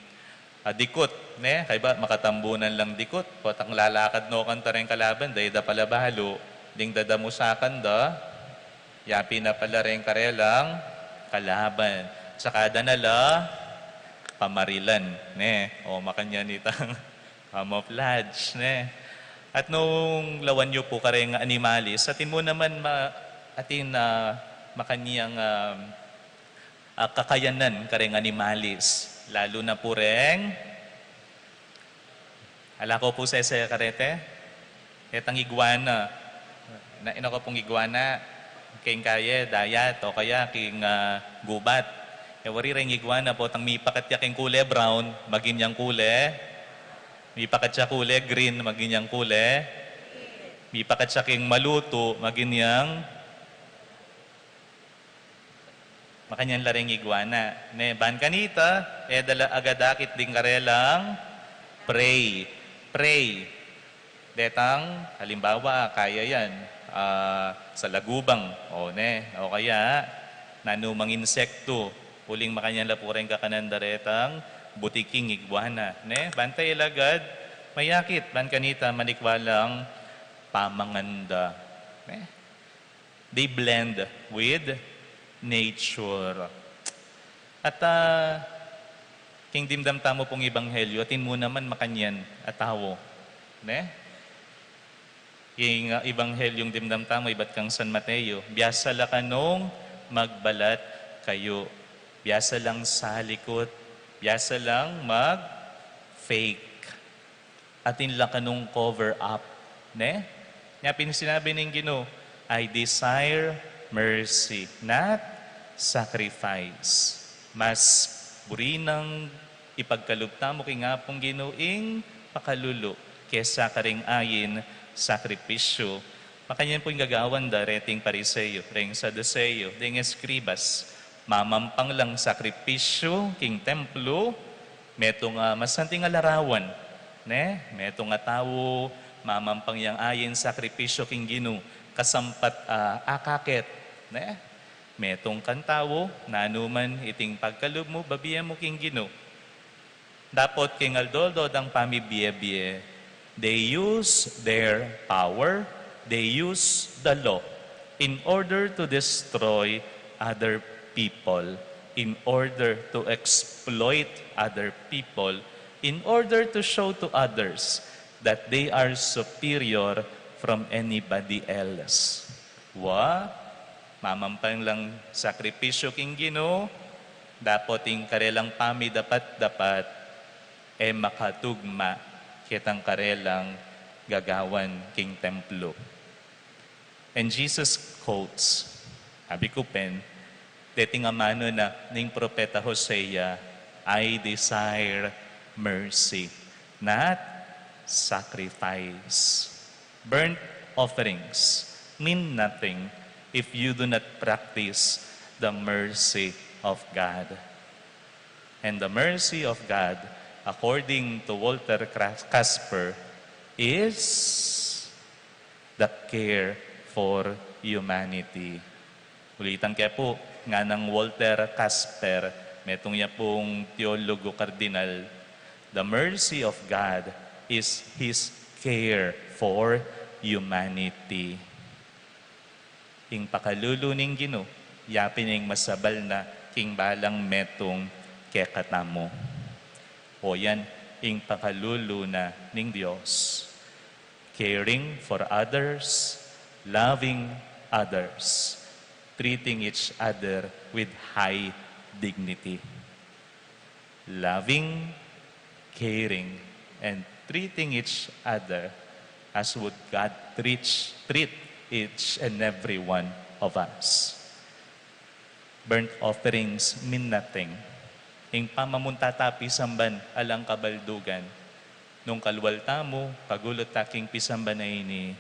ah, dikut, ne? Kaybat makatambunan lang dikut. Potang lalakad no kanta reng kalaban da, e da pala balu, ding dadamusakan da. Ya pin na pala reng karelang kalaban. Saka da na la pamarilan, ne? O, makanyan itang camouflage, ne? At nung lawan yu pu kareng animalis, atin mu naman ma-, atin na makanyang, um, ah, kakayanan kareng animalis. Lalu na pu reng Ala ko pu sese karete, etang iguana. Na, ino ko pung iguana, king kaye, dayat, o kaya king, ah, gubat. E wari reng iguana, potang mipakat ya king kule brown, magin yang kule. Mipakat ya kule green, magin yang kule. Mipakat ya king malutu, magin yang Makanyan la reng iguana. Ne, ban kanita, e da la agad akit ding karelang prey. Prey. Detang, halimbawa, kaya yan, ah, salagubang. O, ne, o kaya, nanumang insektu. Uling makanyan la pu reng kakanan da retang butiking iguana. Ne, bantay la agad, mayakit, ban kanita, manikwa lang pamangan da. Ne? They blend with nature. At, ah, king dimdam tamu pung ebanghelyo, atin mu naman makanyan a tau. Ne? King, ah, ebanghelyung dimdam tamu, ibat kang San Mateo, biasa la kanung magbalat kayu. Biasa lang salikut. Biasa lang mag-fake. Atin la kanung cover up, ne? Nya pin sinabi ning Ginu, "I desire mercy, not sacrifice." Mas buri nang ipagkalub tamu king Apung Ginu ing pakalulu kesa karing ain sakripisyu. Makanyan pu ing gagawan da reting Pariseo, reng Saduseo, deng eskribas. Mamampang lang sakripisyu king templo, metung a masanting a larawan, ne? Metung a tau, mamampang yang ain sakripisyu king Ginu, kasampat a akakit, ne? Metung kang tau, nanuman iting pagkalub mu, babie mu king Ginu. Dapot king aldo-aldo dang pamibie-bie, they use their power, they use the law in order to destroy other people, in order to exploit other people, in order to show to others that they are superior from anybody else. Wa, mamampang lang sakripisyu king Ginu, dapot ing karelang pamidapat-dapat e makatugma ketang karelang gagawan king templo. And Jesus quotes, abi ku pin, deting amanu na ning propeta Hosea, "I desire mercy, not sacrifice. Burnt offerings mean nothing if you do not practice the mercy of God. And the mercy of God, according to Walter Cras-, Casper, is the care for humanity. Ulitan ke pu, nganang Walter Casper, metung ya pung teologo kardinal, the mercy of God is His care for humanity. Ing pakalulu ning Ginu, yapin ing masabal na king balang metung kekatamu. O yan, ing pakalulu na ning Dios. Caring for others, loving others, treating each other with high dignity. Loving, caring, and treating each other as would God treat, treat each and every one of us. Burnt offerings mean nothing. Ing pamamunta ta pisamban alang kabaldugan. Nung kalwal tamu, kagulut ta king pisamban a ini,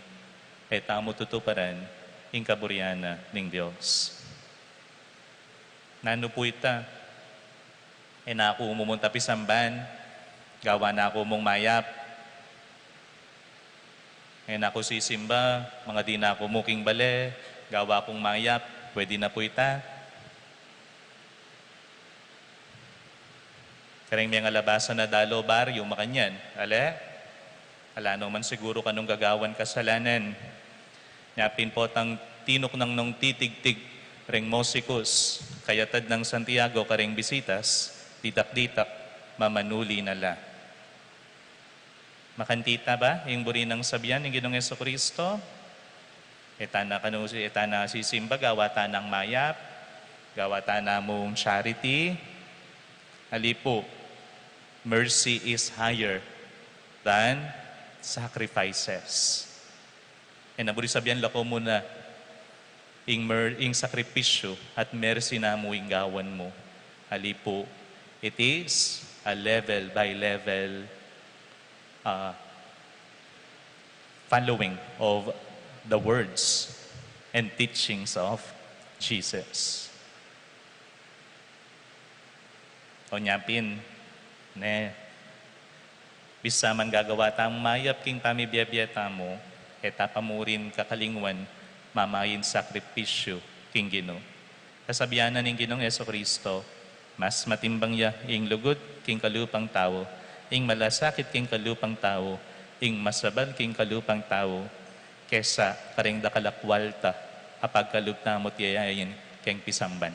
e tamu tutuparan ing kaburian na ning Dios. Nanu pu ita? E na ku mumunta pisamban, gawa na ku mung mayap. E na ku sisimba, mangadi na ku mu king bale, gawa kung mayap, pwede na pu ita? Kareng mengalabasan a dalo, baryu, makanyan. Ale? Ala no man siguru kanung gagawan kasalanan. Nya pin potang tinuknang nung titigtig reng mosikus, kayatad nang Santiago kareng bisitas, ditak-ditak, mamanuli na la. Makanti ta ba ing buri nang sabian ning Ginung Jesucristo? E ta na kanu, e ta na sisimba, gawa ta nang mayap, gawa ta na mung charity. Ali pu, mercy is higher than sacrifices. E na buri sabian, lako mu na ing mer-, ing sakripisyu at mercy na mu ing gawan mu. Ali pu, it is a level by level, uh, following of the words and teachings of Jesus. O nya pin, ne, bisa man gagawa tamung mayap king pamibie-bie tamu, e ta pa mu rin kakalingwan mamayun sakripisyu king Ginu. Kasabian na ning Ginung Jesucristo, mas matimbang ya ing lugud king kalupang tau, ing malasakit king kalupang tau, ing masabal king kalupang tau, kesa kareng dakal a kwalta a pagkalub tamu tiyayain keng pisamban.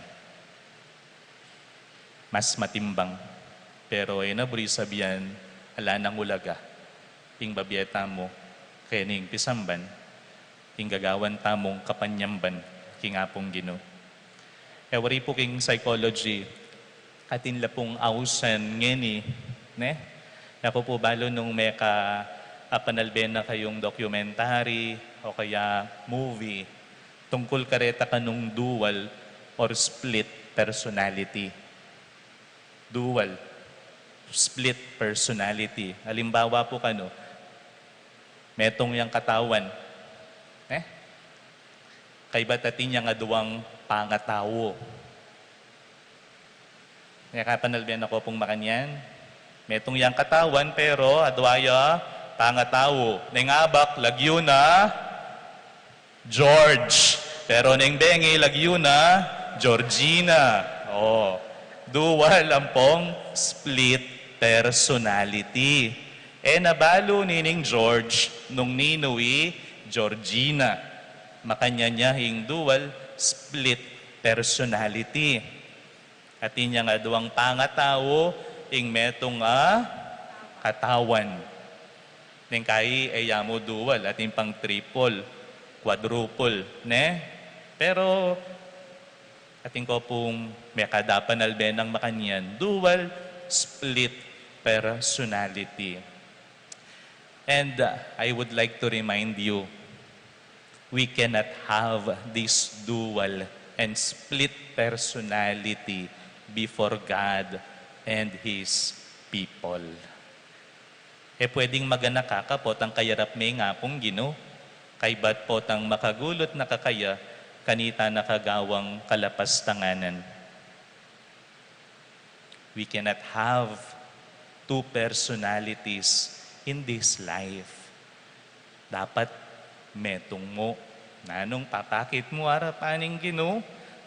Mas matimbang. Pero e na buri sabian, ala nang ulaga ing babie tamu kening pisamban, ing gagawan tamung kapanyamban king Apung Ginu. E wari pu king psychology, atin la pung ausan ngeni, ne? Aku pu balu nung meka apanalbe na kayung documentary o kaya movie tungkul kareta kanung dual or split personality. Dual, split personality. Alimbawa pu kanu, metung yang katawan, eh? Kaybat atin yang aduang pangatau. Meka apanalbe na ku pung makanyan. Metung yang katawan, pero adua ya pangatau. Neng abak, lagyu na George. Pero neng bengi, lagyu na Georgina. O, dual ampong split personality. E na balu nining George nung ninu i Georgina. Makanyan ya ing dual, split personality. Atin yang aduang pangatau ing metung a katawan. Neng kai, e ya mu dual, atin pang triple, quadruple, ne? Pero atin ku pung meka apanalbe nang makanyan, dual split personality. And, uh, I would like to remind you, we cannot have this dual and split personality before God and His people. E pwedeng maganaka ka potang kayarap me ing Apung Ginu, kaybat potang makagulut na ka kaya kanita na kagawang kalapastanganan. We cannot have two personalities in this life. Dapat metung mu. Nanung papakit mu arapan ning Ginu,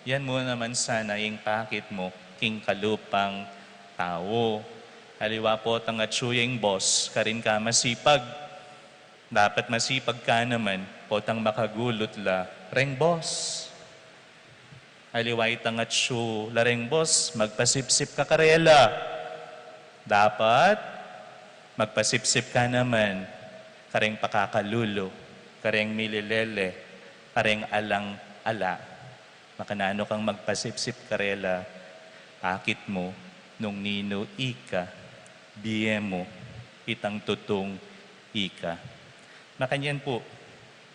yan mu naman sana ing pakit mu king kalupang tau. Aliwa potang atsu ya ing boss, karin ka masipag. Dapat masipag ka naman potang makagulut la reng boss. Aliwa itang atsu la reng boss, magpasipsip ka karela. Dapat magpasipsip ka naman kareng pakakalulu, kareng mililele, kareng alang-ala. Makananu kang magpasipsip karela, pakit mu nung ninu ika, bie mu itang tutung ika. Makanyan pu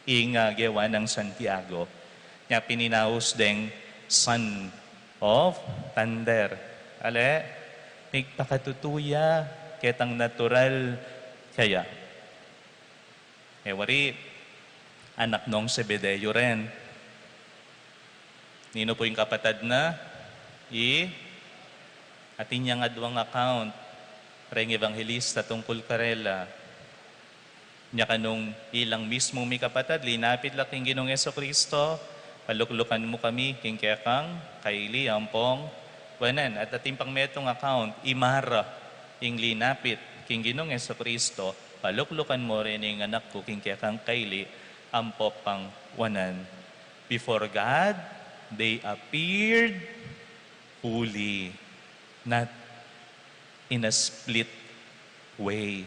ing, ah, gewa nang Santiago, nya pin inaus deng son of thunder. Ale, migpakatutu ya ketang natural kaya. E wari, anak nong Zebedeo rin. Ninu pu ing kapatad na? I, atin yang aduang account reng ebanghelista tungkul karela. Nya kanung ilang mismu mikapatad, linapit la king Ginung Jesucristo, "Paluklukan mu kami king kekang kaili ampong wanan." At atin pang metung account, i Mara ing linapit king Ginung Jesucristo, "Paluklukan mu rin ing anak ku king kekang kaili ampo pang wanan." Before God, they appeared holy, not in a split way.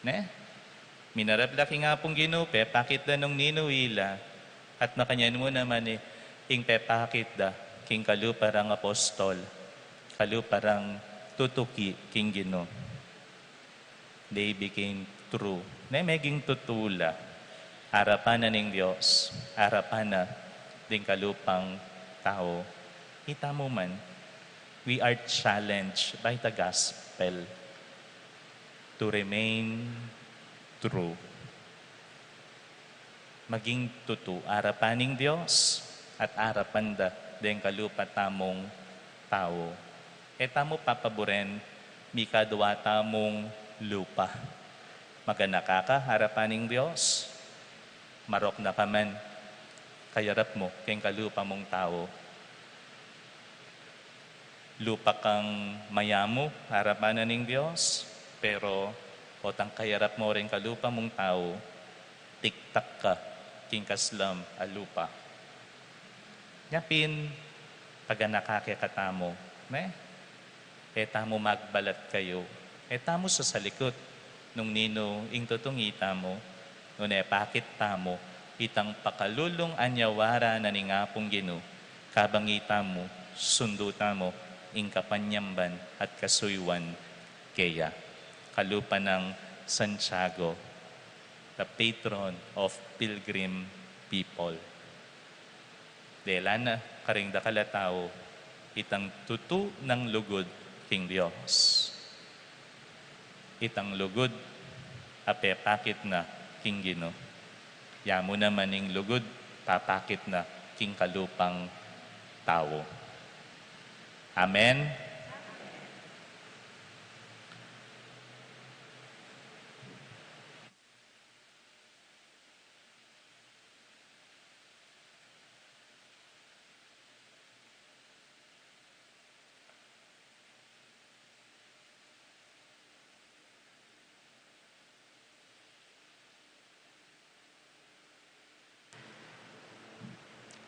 Ne? Minarap la king Apung Ginu, pepakit da nung ninu ila, at makanyan mu naman i, ing pepakit da king kalupa rang apostol, kalupa rang tutuki king Ginu. They became true. Ne, meging tutu la arapan na ning Dios, arapan na ding kalupang tau. Ita mu man, we are challenged by the gospel to remain true. Maging tutu arapan ning Dios at arapan da deng kalupa tamung tau. E tamu papaburen mikadwa tamung lupa. Maganaka ka arapan ning Dios, marok na ka man, kayarap mu keng kalupa mung tau. Lupa kang mayamu arapan na ning Dios, pero potang kayarap mu ring kalupa mung tau, tiktak ka king kaslam a lupa. Nya pin, paganaka kekatamu, ne? E tamu magbalat kayu, e tamu sasalikut nung ninu ing tutung itamu, nune pakit tamu itang pakalulung anyawara na ning Apung Ginu, kabang itamu sundu tamu ing kapanyamban at kasuyuan keya. Kalupa nang Santiago, the patron of pilgrim people. Dela na karing dakal a tau itang tutu nang lugud king Dios. Itang lugud a pepakit na king Ginu. Ya mu naman ing lugud papakit na king kalupang tau. Amen.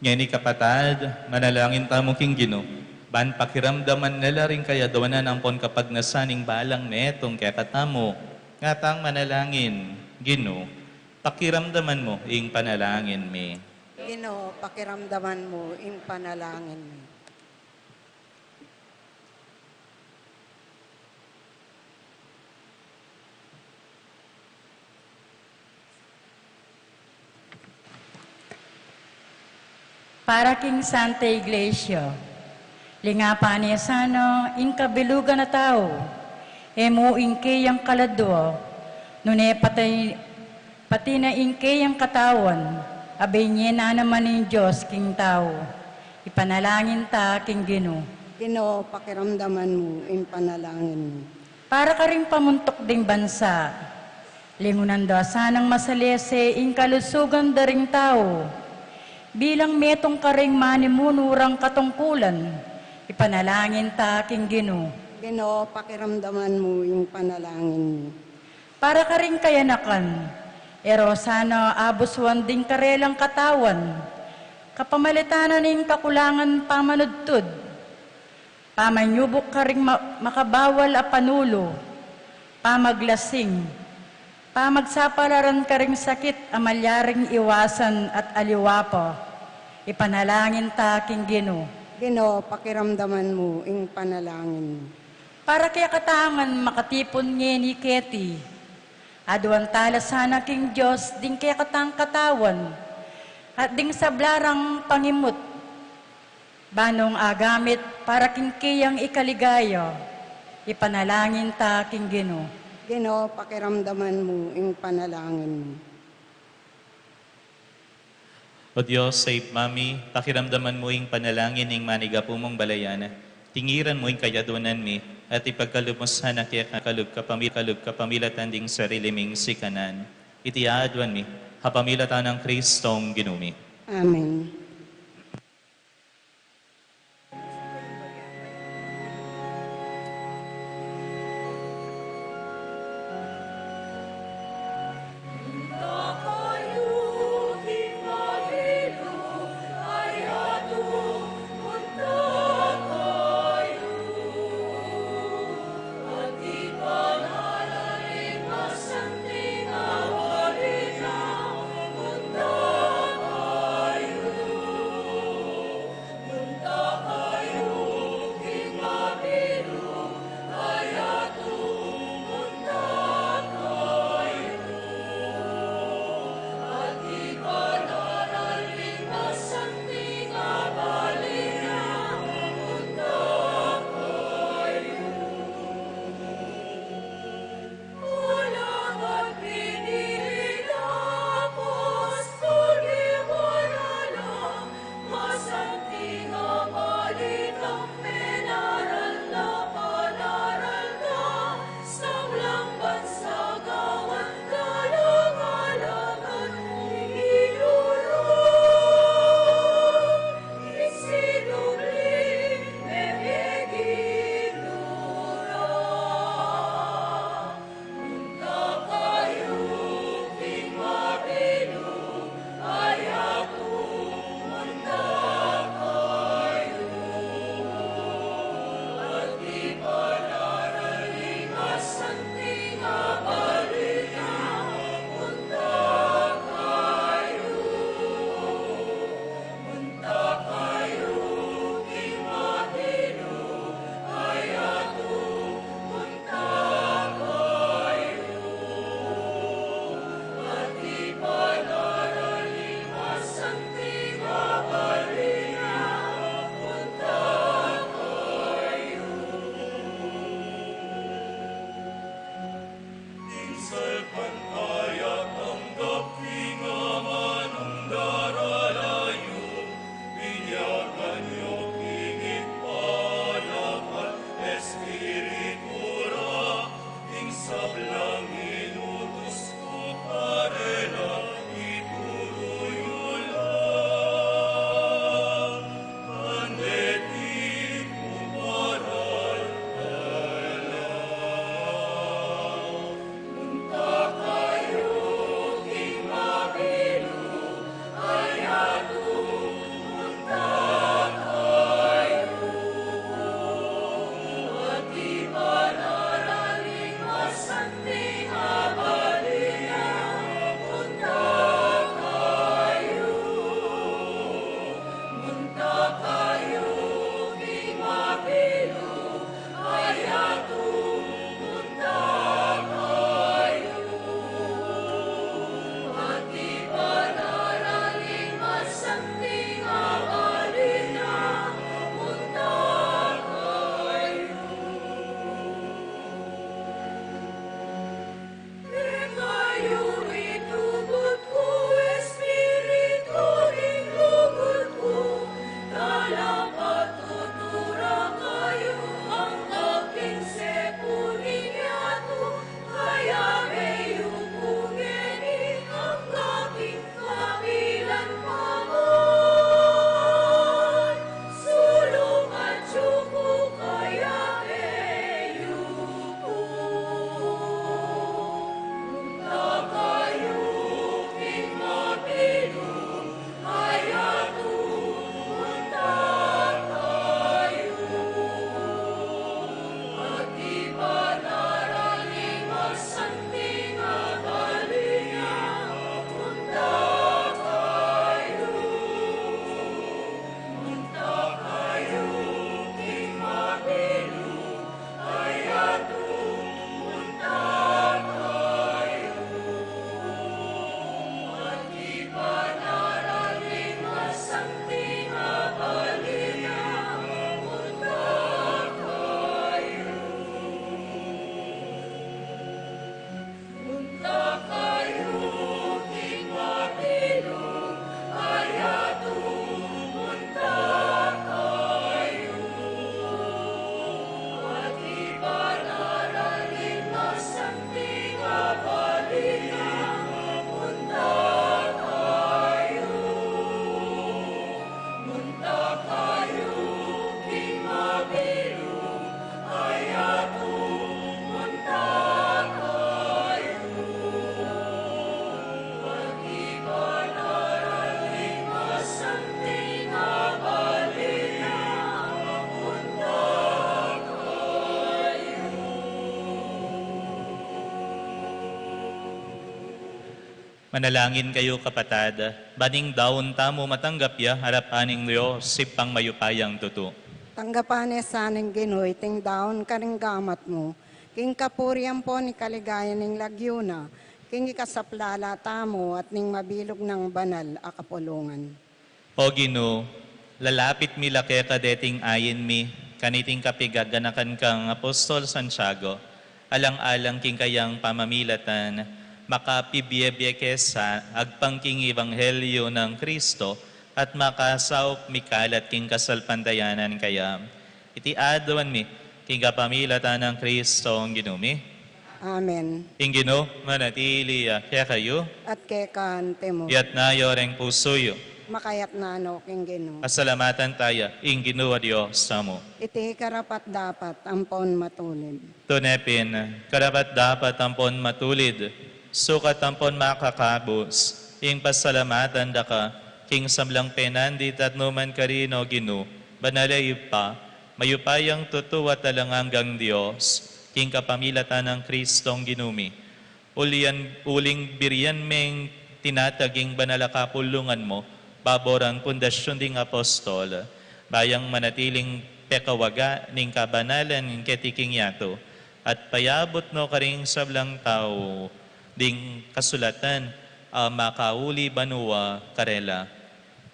Ngeni kapatad, manalangin tamu king Ginu, ban pakiramdaman na la ring kayadwanan ampon kapagnasan ning balang metung kekatamu. Nga tang manalangin. Ginu, pakiramdaman mu ing panalangin mi. Ginu, pakiramdaman mu ing panalangin mi. Para king Santa Iglesia, lingapan ne sana ing kabilugan a tau, e mu ing keyang kaladua, Nune pati, pati na ing keyang katawan, abay nye na naman ing Dios king tau. Ipanalangin ta king Ginu. Ginu, pakiramdaman mu ing panalangin mi. Para karing pamuntuk ding bansa, lingunan da sanang masalese ing kalusugan da ring tau. Bilang metung karing manimunu rang katungkulan, ipanalangin ta king Ginu. Ginu, pakiramdaman mu ing panalangin mi. Para karing kayanakan, e ra sana abusuan ding karelang katawan, kapamilatan ning kakulangan pamanudtud, pamanyubuk karing ma-, makabawal a panulu, pamaglasing, pamagsapalaran karing sakit a malyaring iwasan at aliwa pa. Ipanalangin ta king Ginu. Ginu, pakiramdaman mu ing panalangin mi. Para kekatang makatipun ngeni keti, aduan tala sana king Dios ding kekatang katawan at ding sabla rang pangimut, ba nung agamit para king keyang ikaligaya. Ipanalangin ta king Ginu. Ginu, pakiramdaman mu ing panalangin mi. O Dios, a Ibpa mi, pakiramdaman mu ing panalangin ning manigapu mung balayan. Tingiran mu ing kayaduanan mi, at ipagkalub mu sana keka ing kalub kapamil-, kalub kapamilatan ding sarili ming sikanan. Iti aduan mi, kapamilatan nang Kristong Ginu mi. Amen. Manalangin kayu, kapatad, ban ing daun tamu matanggap ya arapan ning Dios, Ibpang mayupayang tutu. Tanggapan ne sa ning Ginu iting daun karing gamat mu, king kapurian ampon kaligayan ning lagyu na, king ikasaplala tamu at ning mabilug nang banal a kapulungan. O Ginu, lalapit mi la keka deting ain mi, kaniting kapigaganakan kang Apostol Santiago, alang-alang king kayang pamamilatan, makapibie-bie ke sa agpang king ebanghelyo nang Kristo, at makasaup mikalat king kasalpantayanan kaya. Iti aduan mi, king kapamilatan nang Kristong Ginu mi. Amen. Ing Ginu manatili ya kekayu. At keka naman. Itas yu reng pusu yu. Makatas na no king Ginu. Pasalamatan taya ing Ginu a Dios tamu. Iti karapat-dapat ampon matulid. Tune pin, karapat-dapat ampon matulid, sukat ampon makakabus, ing pasalamatan da ka, king sablang penandit at nu man karin, O Ginu, banal a Ibpa, mayupayang tutu at alang anggang Dios, king kapamilatan nang Kristong Ginu mi. Ulian, uling birian meng tinatag ing banal a kapulungan mu, babo rang pundasyun ding apostol, ba yang manatiling pekawaga ning kabanalan keti king yatu, at payabut no karing sablang tau ding kasulatan a makauli banua karela.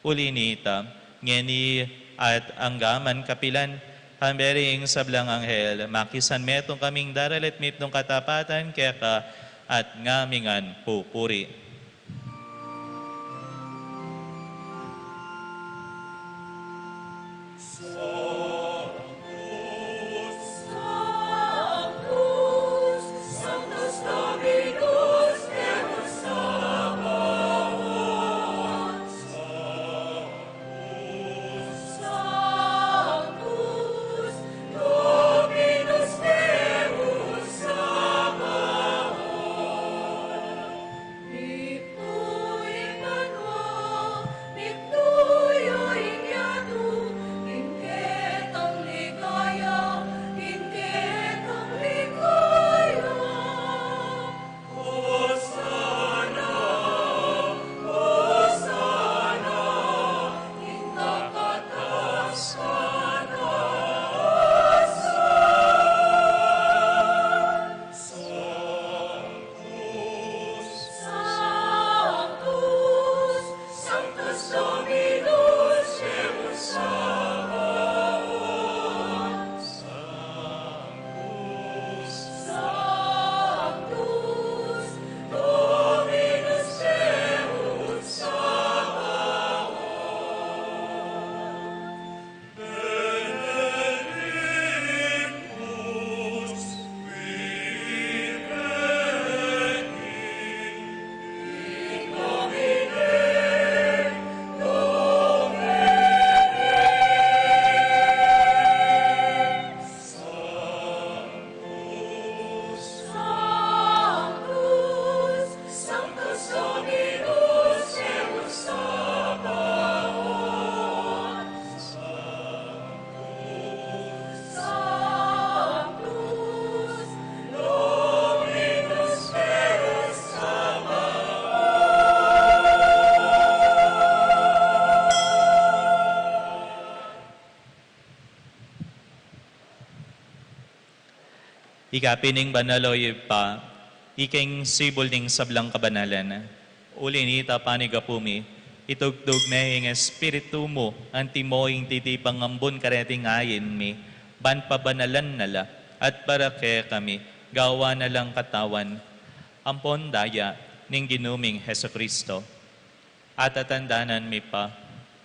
Uli na nita, ngeni at angga man kapilan, kambe ring sablang anghel, makisan metung kaming daralit mitmung katapatan keka at ngaming pupuri. Ika pin ing banal, o Ibpa, ika ing sibul ning sablang kabanalan. Uli na nita, panigapu mi, itugtug ne ing Espiritu mu antimo ing titipang ambun kareting ain mi, ban pabanalan na la, at para kekami, gawan na lang katawan ampon daya ning Ginu ming Jesucristo. Atatandanan mi pa,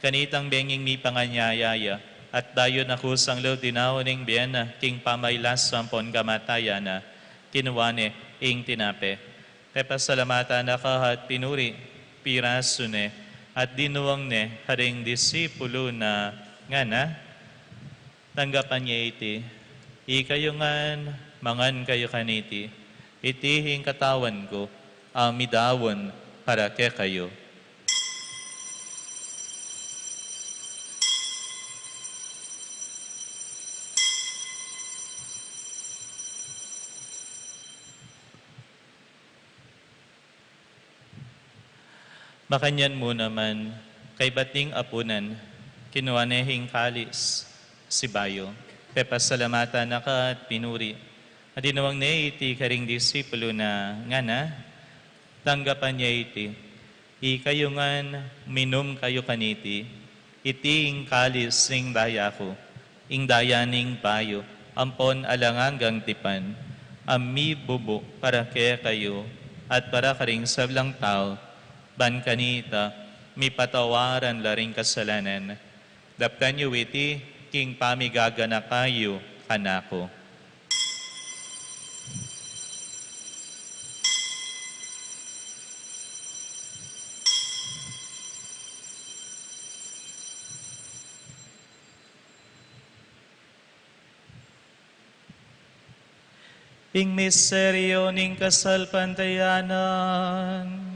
kanitang benging mipanganyaya ya, at dayun a kusang lub dinaun ing bie na king pamailas ampon kamatayan na, kinua ne ing tinape, pepasalamatan na ka at pinuri, pirasu ne, at dinuang ne karing disipulu na, ngana: Tanggapan ye iti, ikayu ngan, mangan kayu kaniti, iti ing katawan ku, a midaun para kekayu. Makanyan mu naman, kaybat ning apunan, kinua ne ing kalis, sibayu pepasalamatan na ka at pinuri, at inuwang ne iti karing disipulu na, ngana: Tanggapan ye iti, ikayu ngan minum kayu kaniti, iti ing kalis ning daya ku, ing daya ning bayu ampon alang anggang tipan, a mibubu para kekayu at para karing sablang tau, ban kanita mipatawaran la ring kasalanan. Daptan yu iti king pamigaganaka yu kanaku. Ing misteryu ning kasalpantayanan.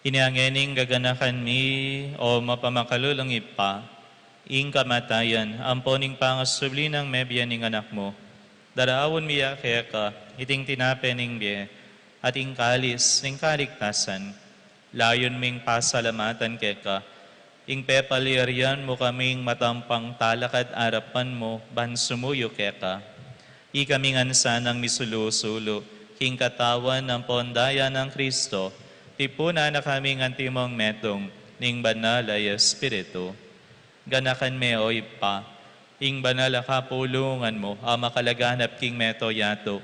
Inya ngening gaganakan mi, o mapamakalulung Ibpa, ing kamatayan ampon ing pangasubli nang mebie ning Anak mu. Daraun mi ya keka iting tinape ning bie at ing kalis ning kaligtasan. Layun ming pasalamatan keka ing pepalyarian mu kaming matampang talakad arapan mu ban sumuyu keka. Ikami ngan sanang misulu-sulu king katawan ampon daya nang Kristo, tipunan na kaming antimong metung ning Banal a Espiritu. Ganakan me, o Ibpa, ing banal a kapulungan mu a makalaganap king mabilug a yatu,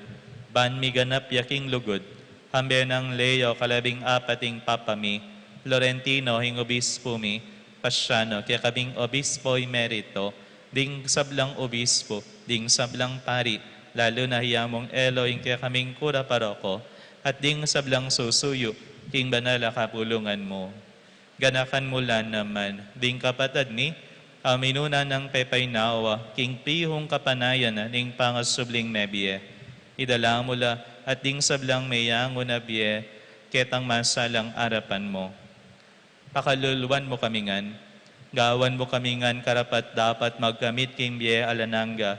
ban miganap ya king lugud, kambe nang Leo kalabing apat ing Papa mi, Florentino ing Obispo mi, Paciano kekaming Obispo Emerito, ding sablang obispo, ding sablang pari, lalu na hi Among Elo ing kekaming kura paroko, at ding sablang susuyu king banal a kapulungan mu. Ganakan mu la naman ding kapatad mi a minuna nang pepaynawa king pihung kapanayan ning pangasubling mebie. Idala mu la at ding sablang meyangu na bie ketang masalang arapan mu. Pakaluluan mu kami ngan, gawan mu kami ngan karapat-dapat magkamit king bie alang angga,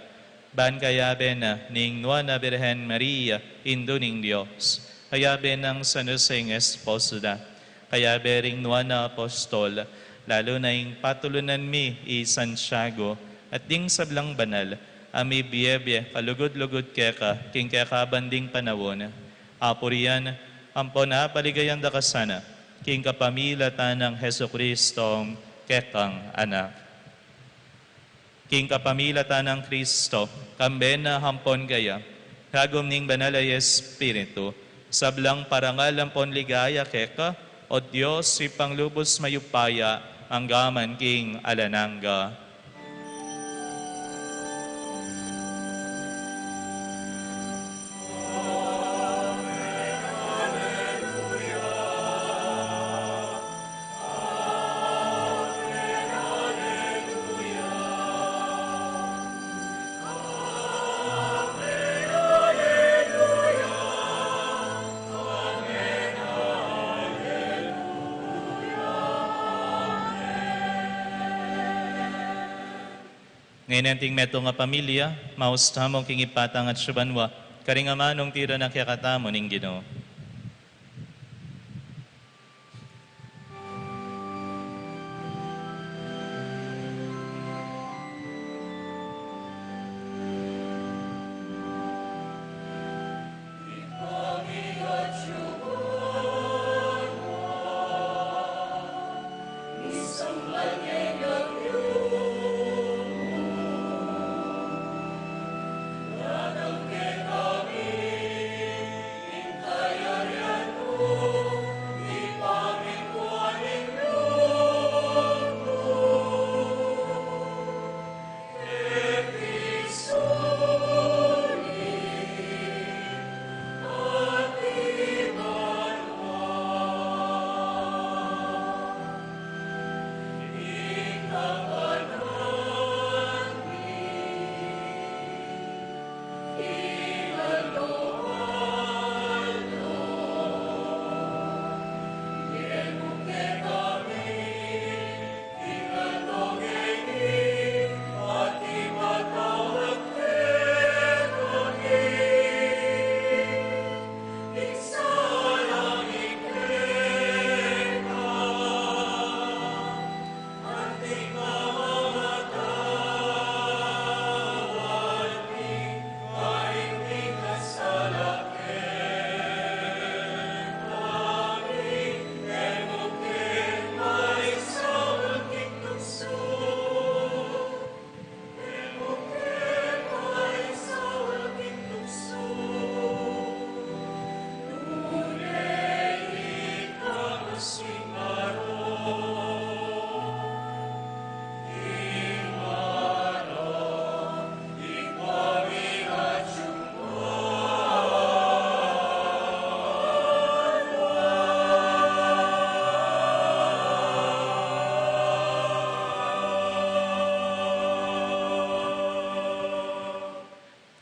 ban kayabe na ning Nuan a Birhen Maria, Indu ning Dios, kayabe nang San Jose ing esposo da, kayabe ring nuan a apostol, lalu na ing patulunan mi i Santiago, at ding sablang banal a mibie-bie kalugud-lugud keka king kekaban ding panaun, apurian ampon apaligayan da ka sana, king kapamilatan nang Jesucristo, kekang Anak. King kapamilatan nang Kristo, kambe na ampon kaya, kagum ning Banal a Espiritu, sablang parangal ampon ligaya keka, O Dios, Ibpang lubus mayupaya, angga man king alang angga. Ngeni anting metung a pamilya, maus tamu king Ibpa tang atsu banua, karing amanung tiran a kekatamu ning Ginu.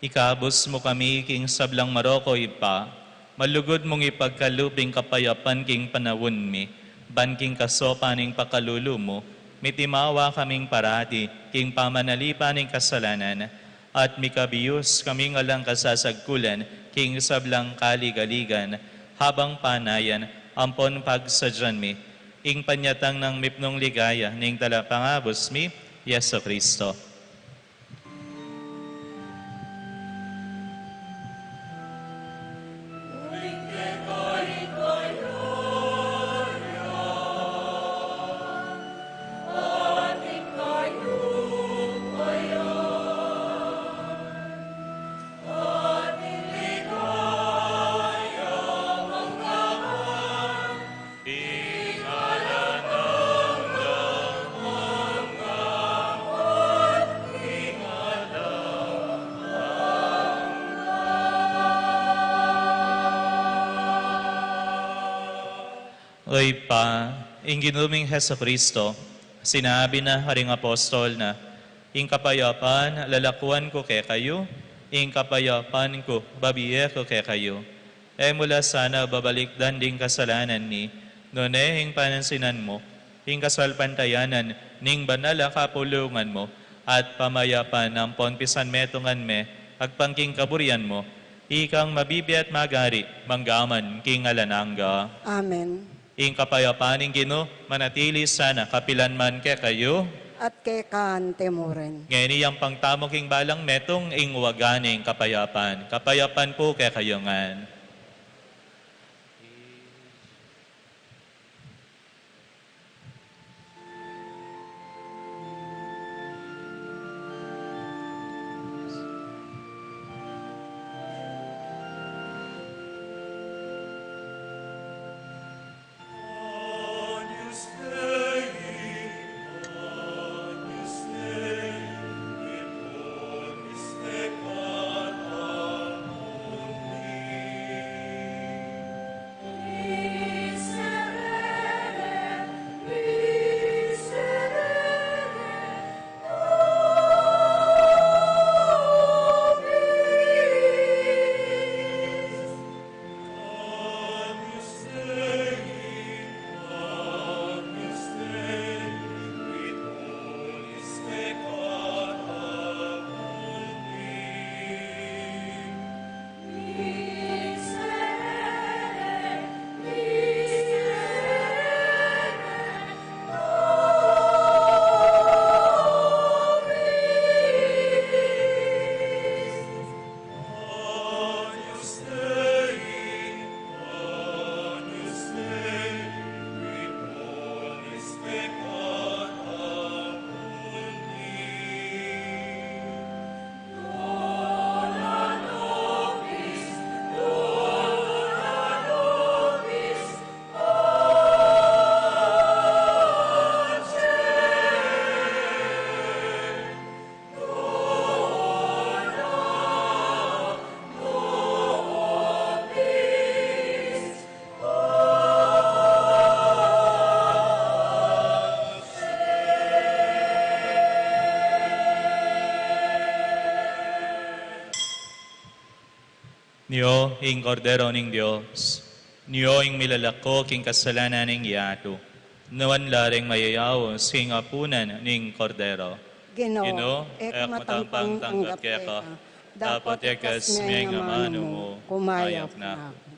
Ikabus mu kami king sablang marok, o Ibpa, malugud mung ipagkalub ing kapayapan king panaun mi, ban king kasopan ning pakalulu mu, mitimawa kaming parati king pamanalipan ning kasalanan, at mikabiyus kaming alang kasasagkulan king sablang kaligaligan, habang panayan ampon pagsadyan mi ing panyatang nang mipnung ligaya ning Talapangabus mi, Jesucristo. O Ibpa, ing Ginu ming Jesucristo, sinabi na karing apostol na, "Ing kapayapan lalakuan ku kekayu, ing kapayapan ku babie ku kekayu." E mu la sana babalikdan ding kasalanan mi, nune ing panansinan mu ing kasalpantayanan ning banal a kapulungan mu, at pamayapan ampon pisanmetungan me agpang king kaburian mu, ikang mabibie at magari mangga man king alang angga. Amen. Ing kapayapan ning Ginu manatili sana kapilan man kekayu. At keka mu rin. Ngeni yampang tamu king balang metung ing waga ning kapayapan. Kapayapan pu kekayu ngan. Nyo ing Kordero ning Dios, nyo ing milalako king kasalanan ning yatu, nuan la ring mayayaus king apunan ning Kordero. Ginu, e ku matampang tanggap keka, dapot ikasme ing amanu mu, kumayap na ku.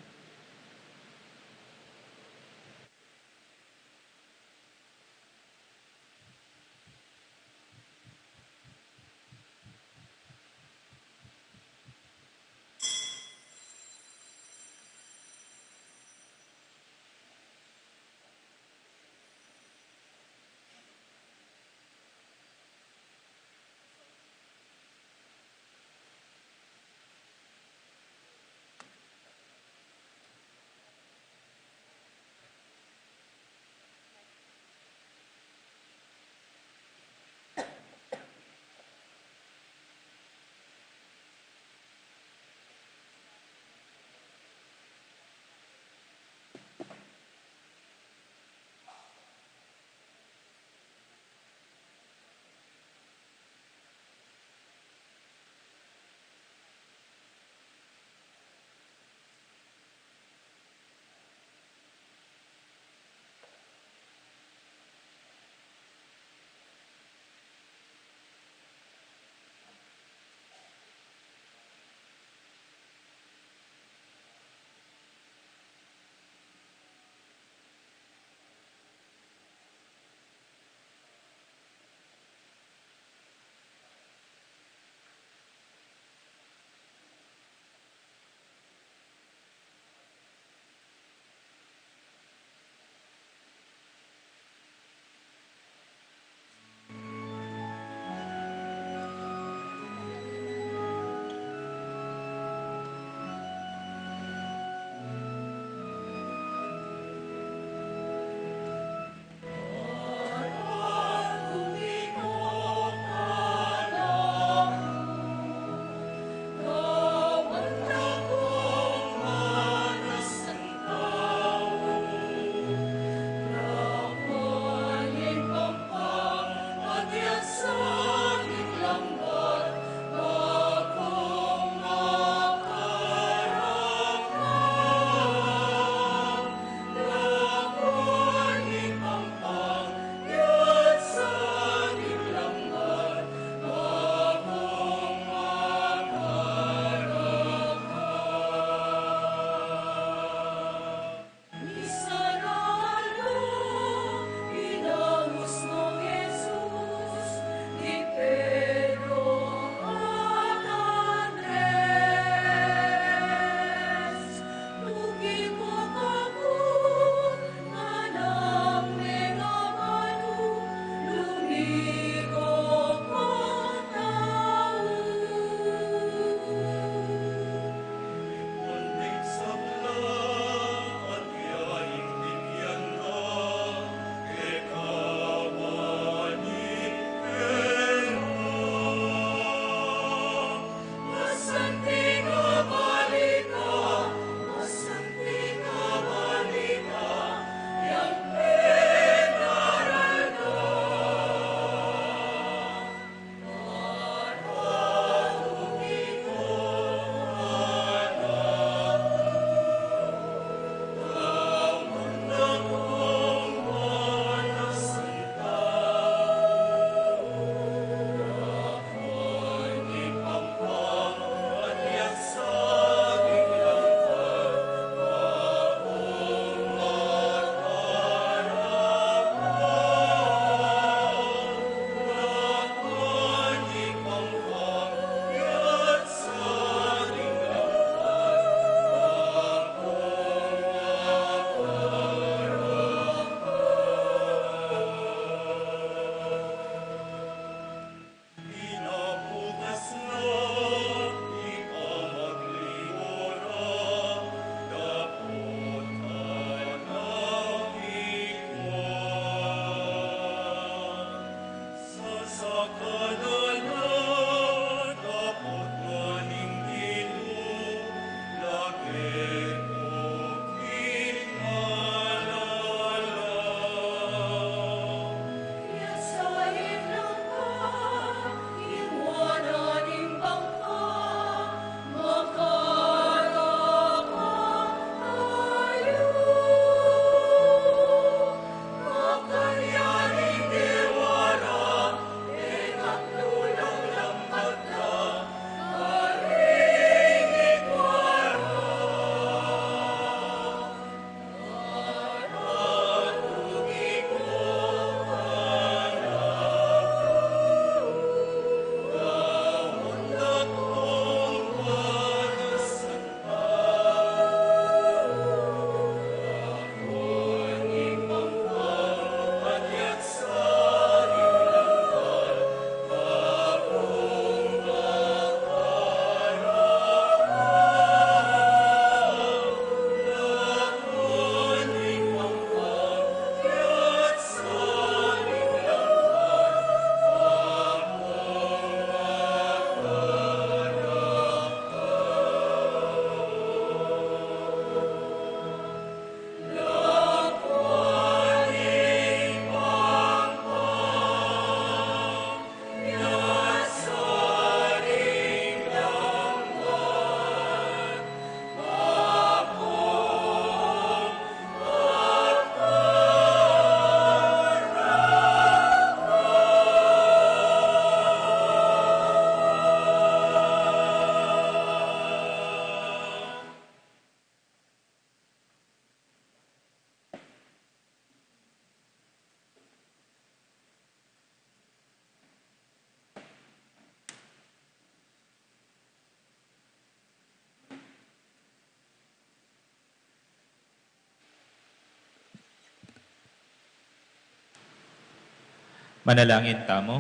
Manalangin tamu.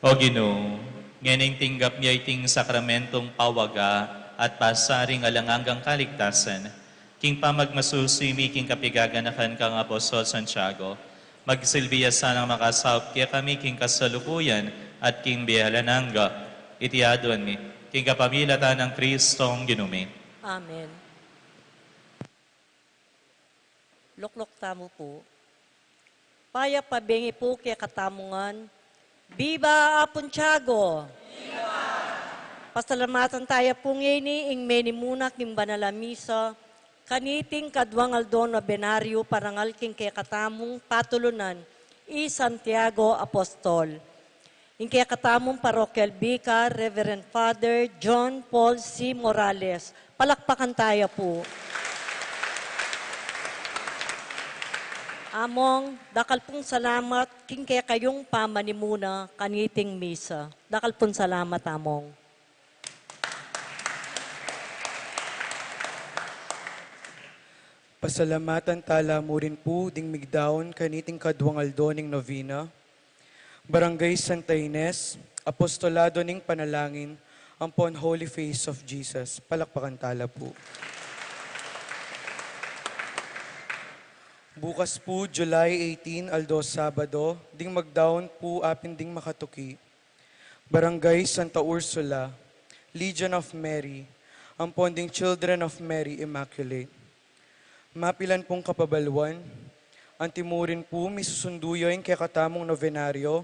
O Ginu, ngening tinggap mi iting sakramentong pawaga at pasaring alang anggang kaligtasan, king pamagmasusi mi king kapigaganakan kang Apostol Santiago, magsilbi ya sanang makasaup kekami king kasalukuyan at king bie alang angga. Iti aduan mi king kapamilatan nang Kristong Ginu mi. Amen. Lukluk tamu pu. Mayap a bengi pu kekatamu ngan. Biba Apung Tiago! Pasalamatan taya pu ngeni ing menimuna king banal a misa kaniting kaduang aldo nobenaryo parangal king kekatamung patulunan, i Santiago Apostol. Ing kekatamung parochial vicar, Reverend Father John Paul C. Morales. Palakpakan taya pu. Among, dakal pung salamat king kekayung pamanimuna kaniting misa. Dakal pung salamat, Among. Pasalamatan tala mu rin pu ding migdaun kaniting kaduang aldo ning novena, Barangay Santa Ines, Apostolado ning Panalangin, ampon Holy Face of Jesus. Palakpakan tala pu. Bukas pu, July eighteen, aldo Sabado, ding magdaun pu apin ding makatuki, Barangay Santa Ursula, Legion of Mary, ampon ding Children of Mary Immaculate. Mapilan pung kapabaluan, antimurin pu misusundu ya ing kekatamung novenaryo,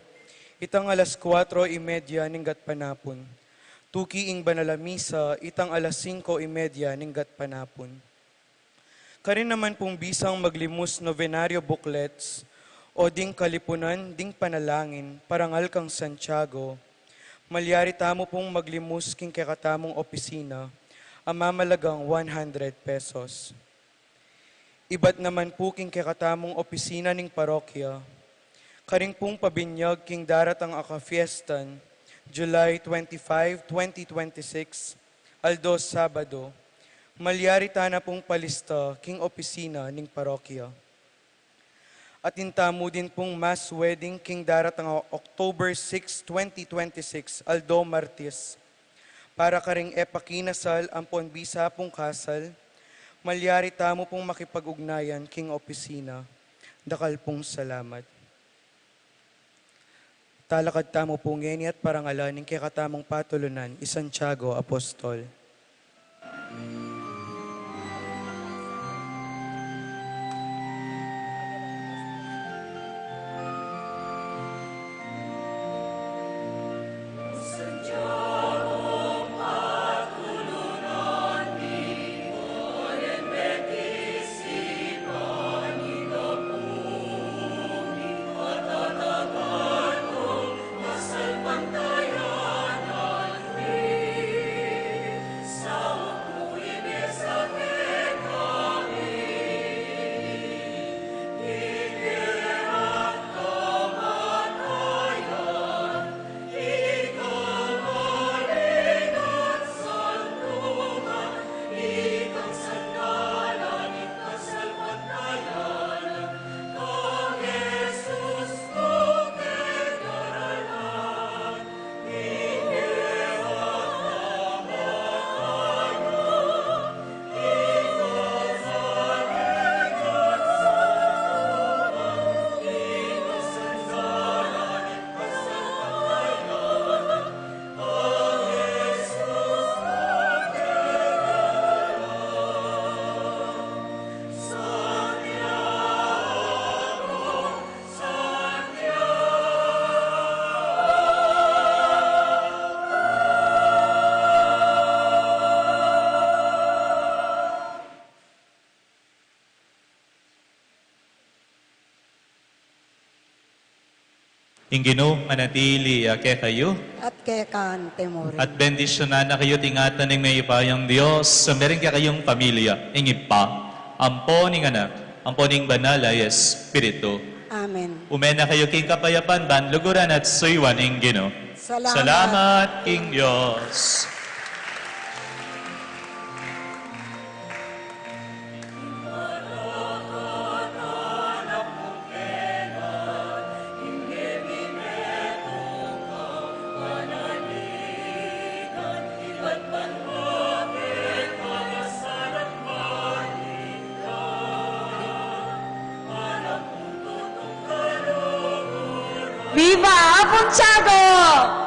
itang alas kuatro y media ning gatpanapun. Tuki ing banal a misa, itang alas singko y media ning gatpanapun. Karin naman pung bisang maglimus novenaryo booklets o ding kalipunan ding panalangin parangal kang Santiago, malyari tamu pung maglimus king kekatamung opisina a mamalagang one hundred pesos. Ibat naman pu king kekatamung opisina ning parokya, karin pung pabinyag king daratang a kafiestan, July twenty-five, twenty twenty-six, aldo Sabado, malyari tana pung palista king opisina ning parokya. Atin tamu din pung mass wedding king daratang a October six, twenty twenty-six, aldo Martis. Para karing e pa kinasal ampon bisa pung kasal, malyari tamu pung makipag-ugnayan king opisina. Dakal pung salamat. Talakad tamu pu ngeni at parangalan ing kekatamung patulunan, i Santiago Apostol. Ing Ginu manatili ya kekayu. At keka naman murin. At bendisyunan na kayu ning atin ning mayupayang Dios, a metung kekayung pamilya, ing Ibpa, ampo ning Anak, ampo ning Banal a Espiritu. Amen. Ume na kayu king kapayapan, ban luguran at suyuan ing Ginu. Salamat. Salamat king Dios. Puntiago!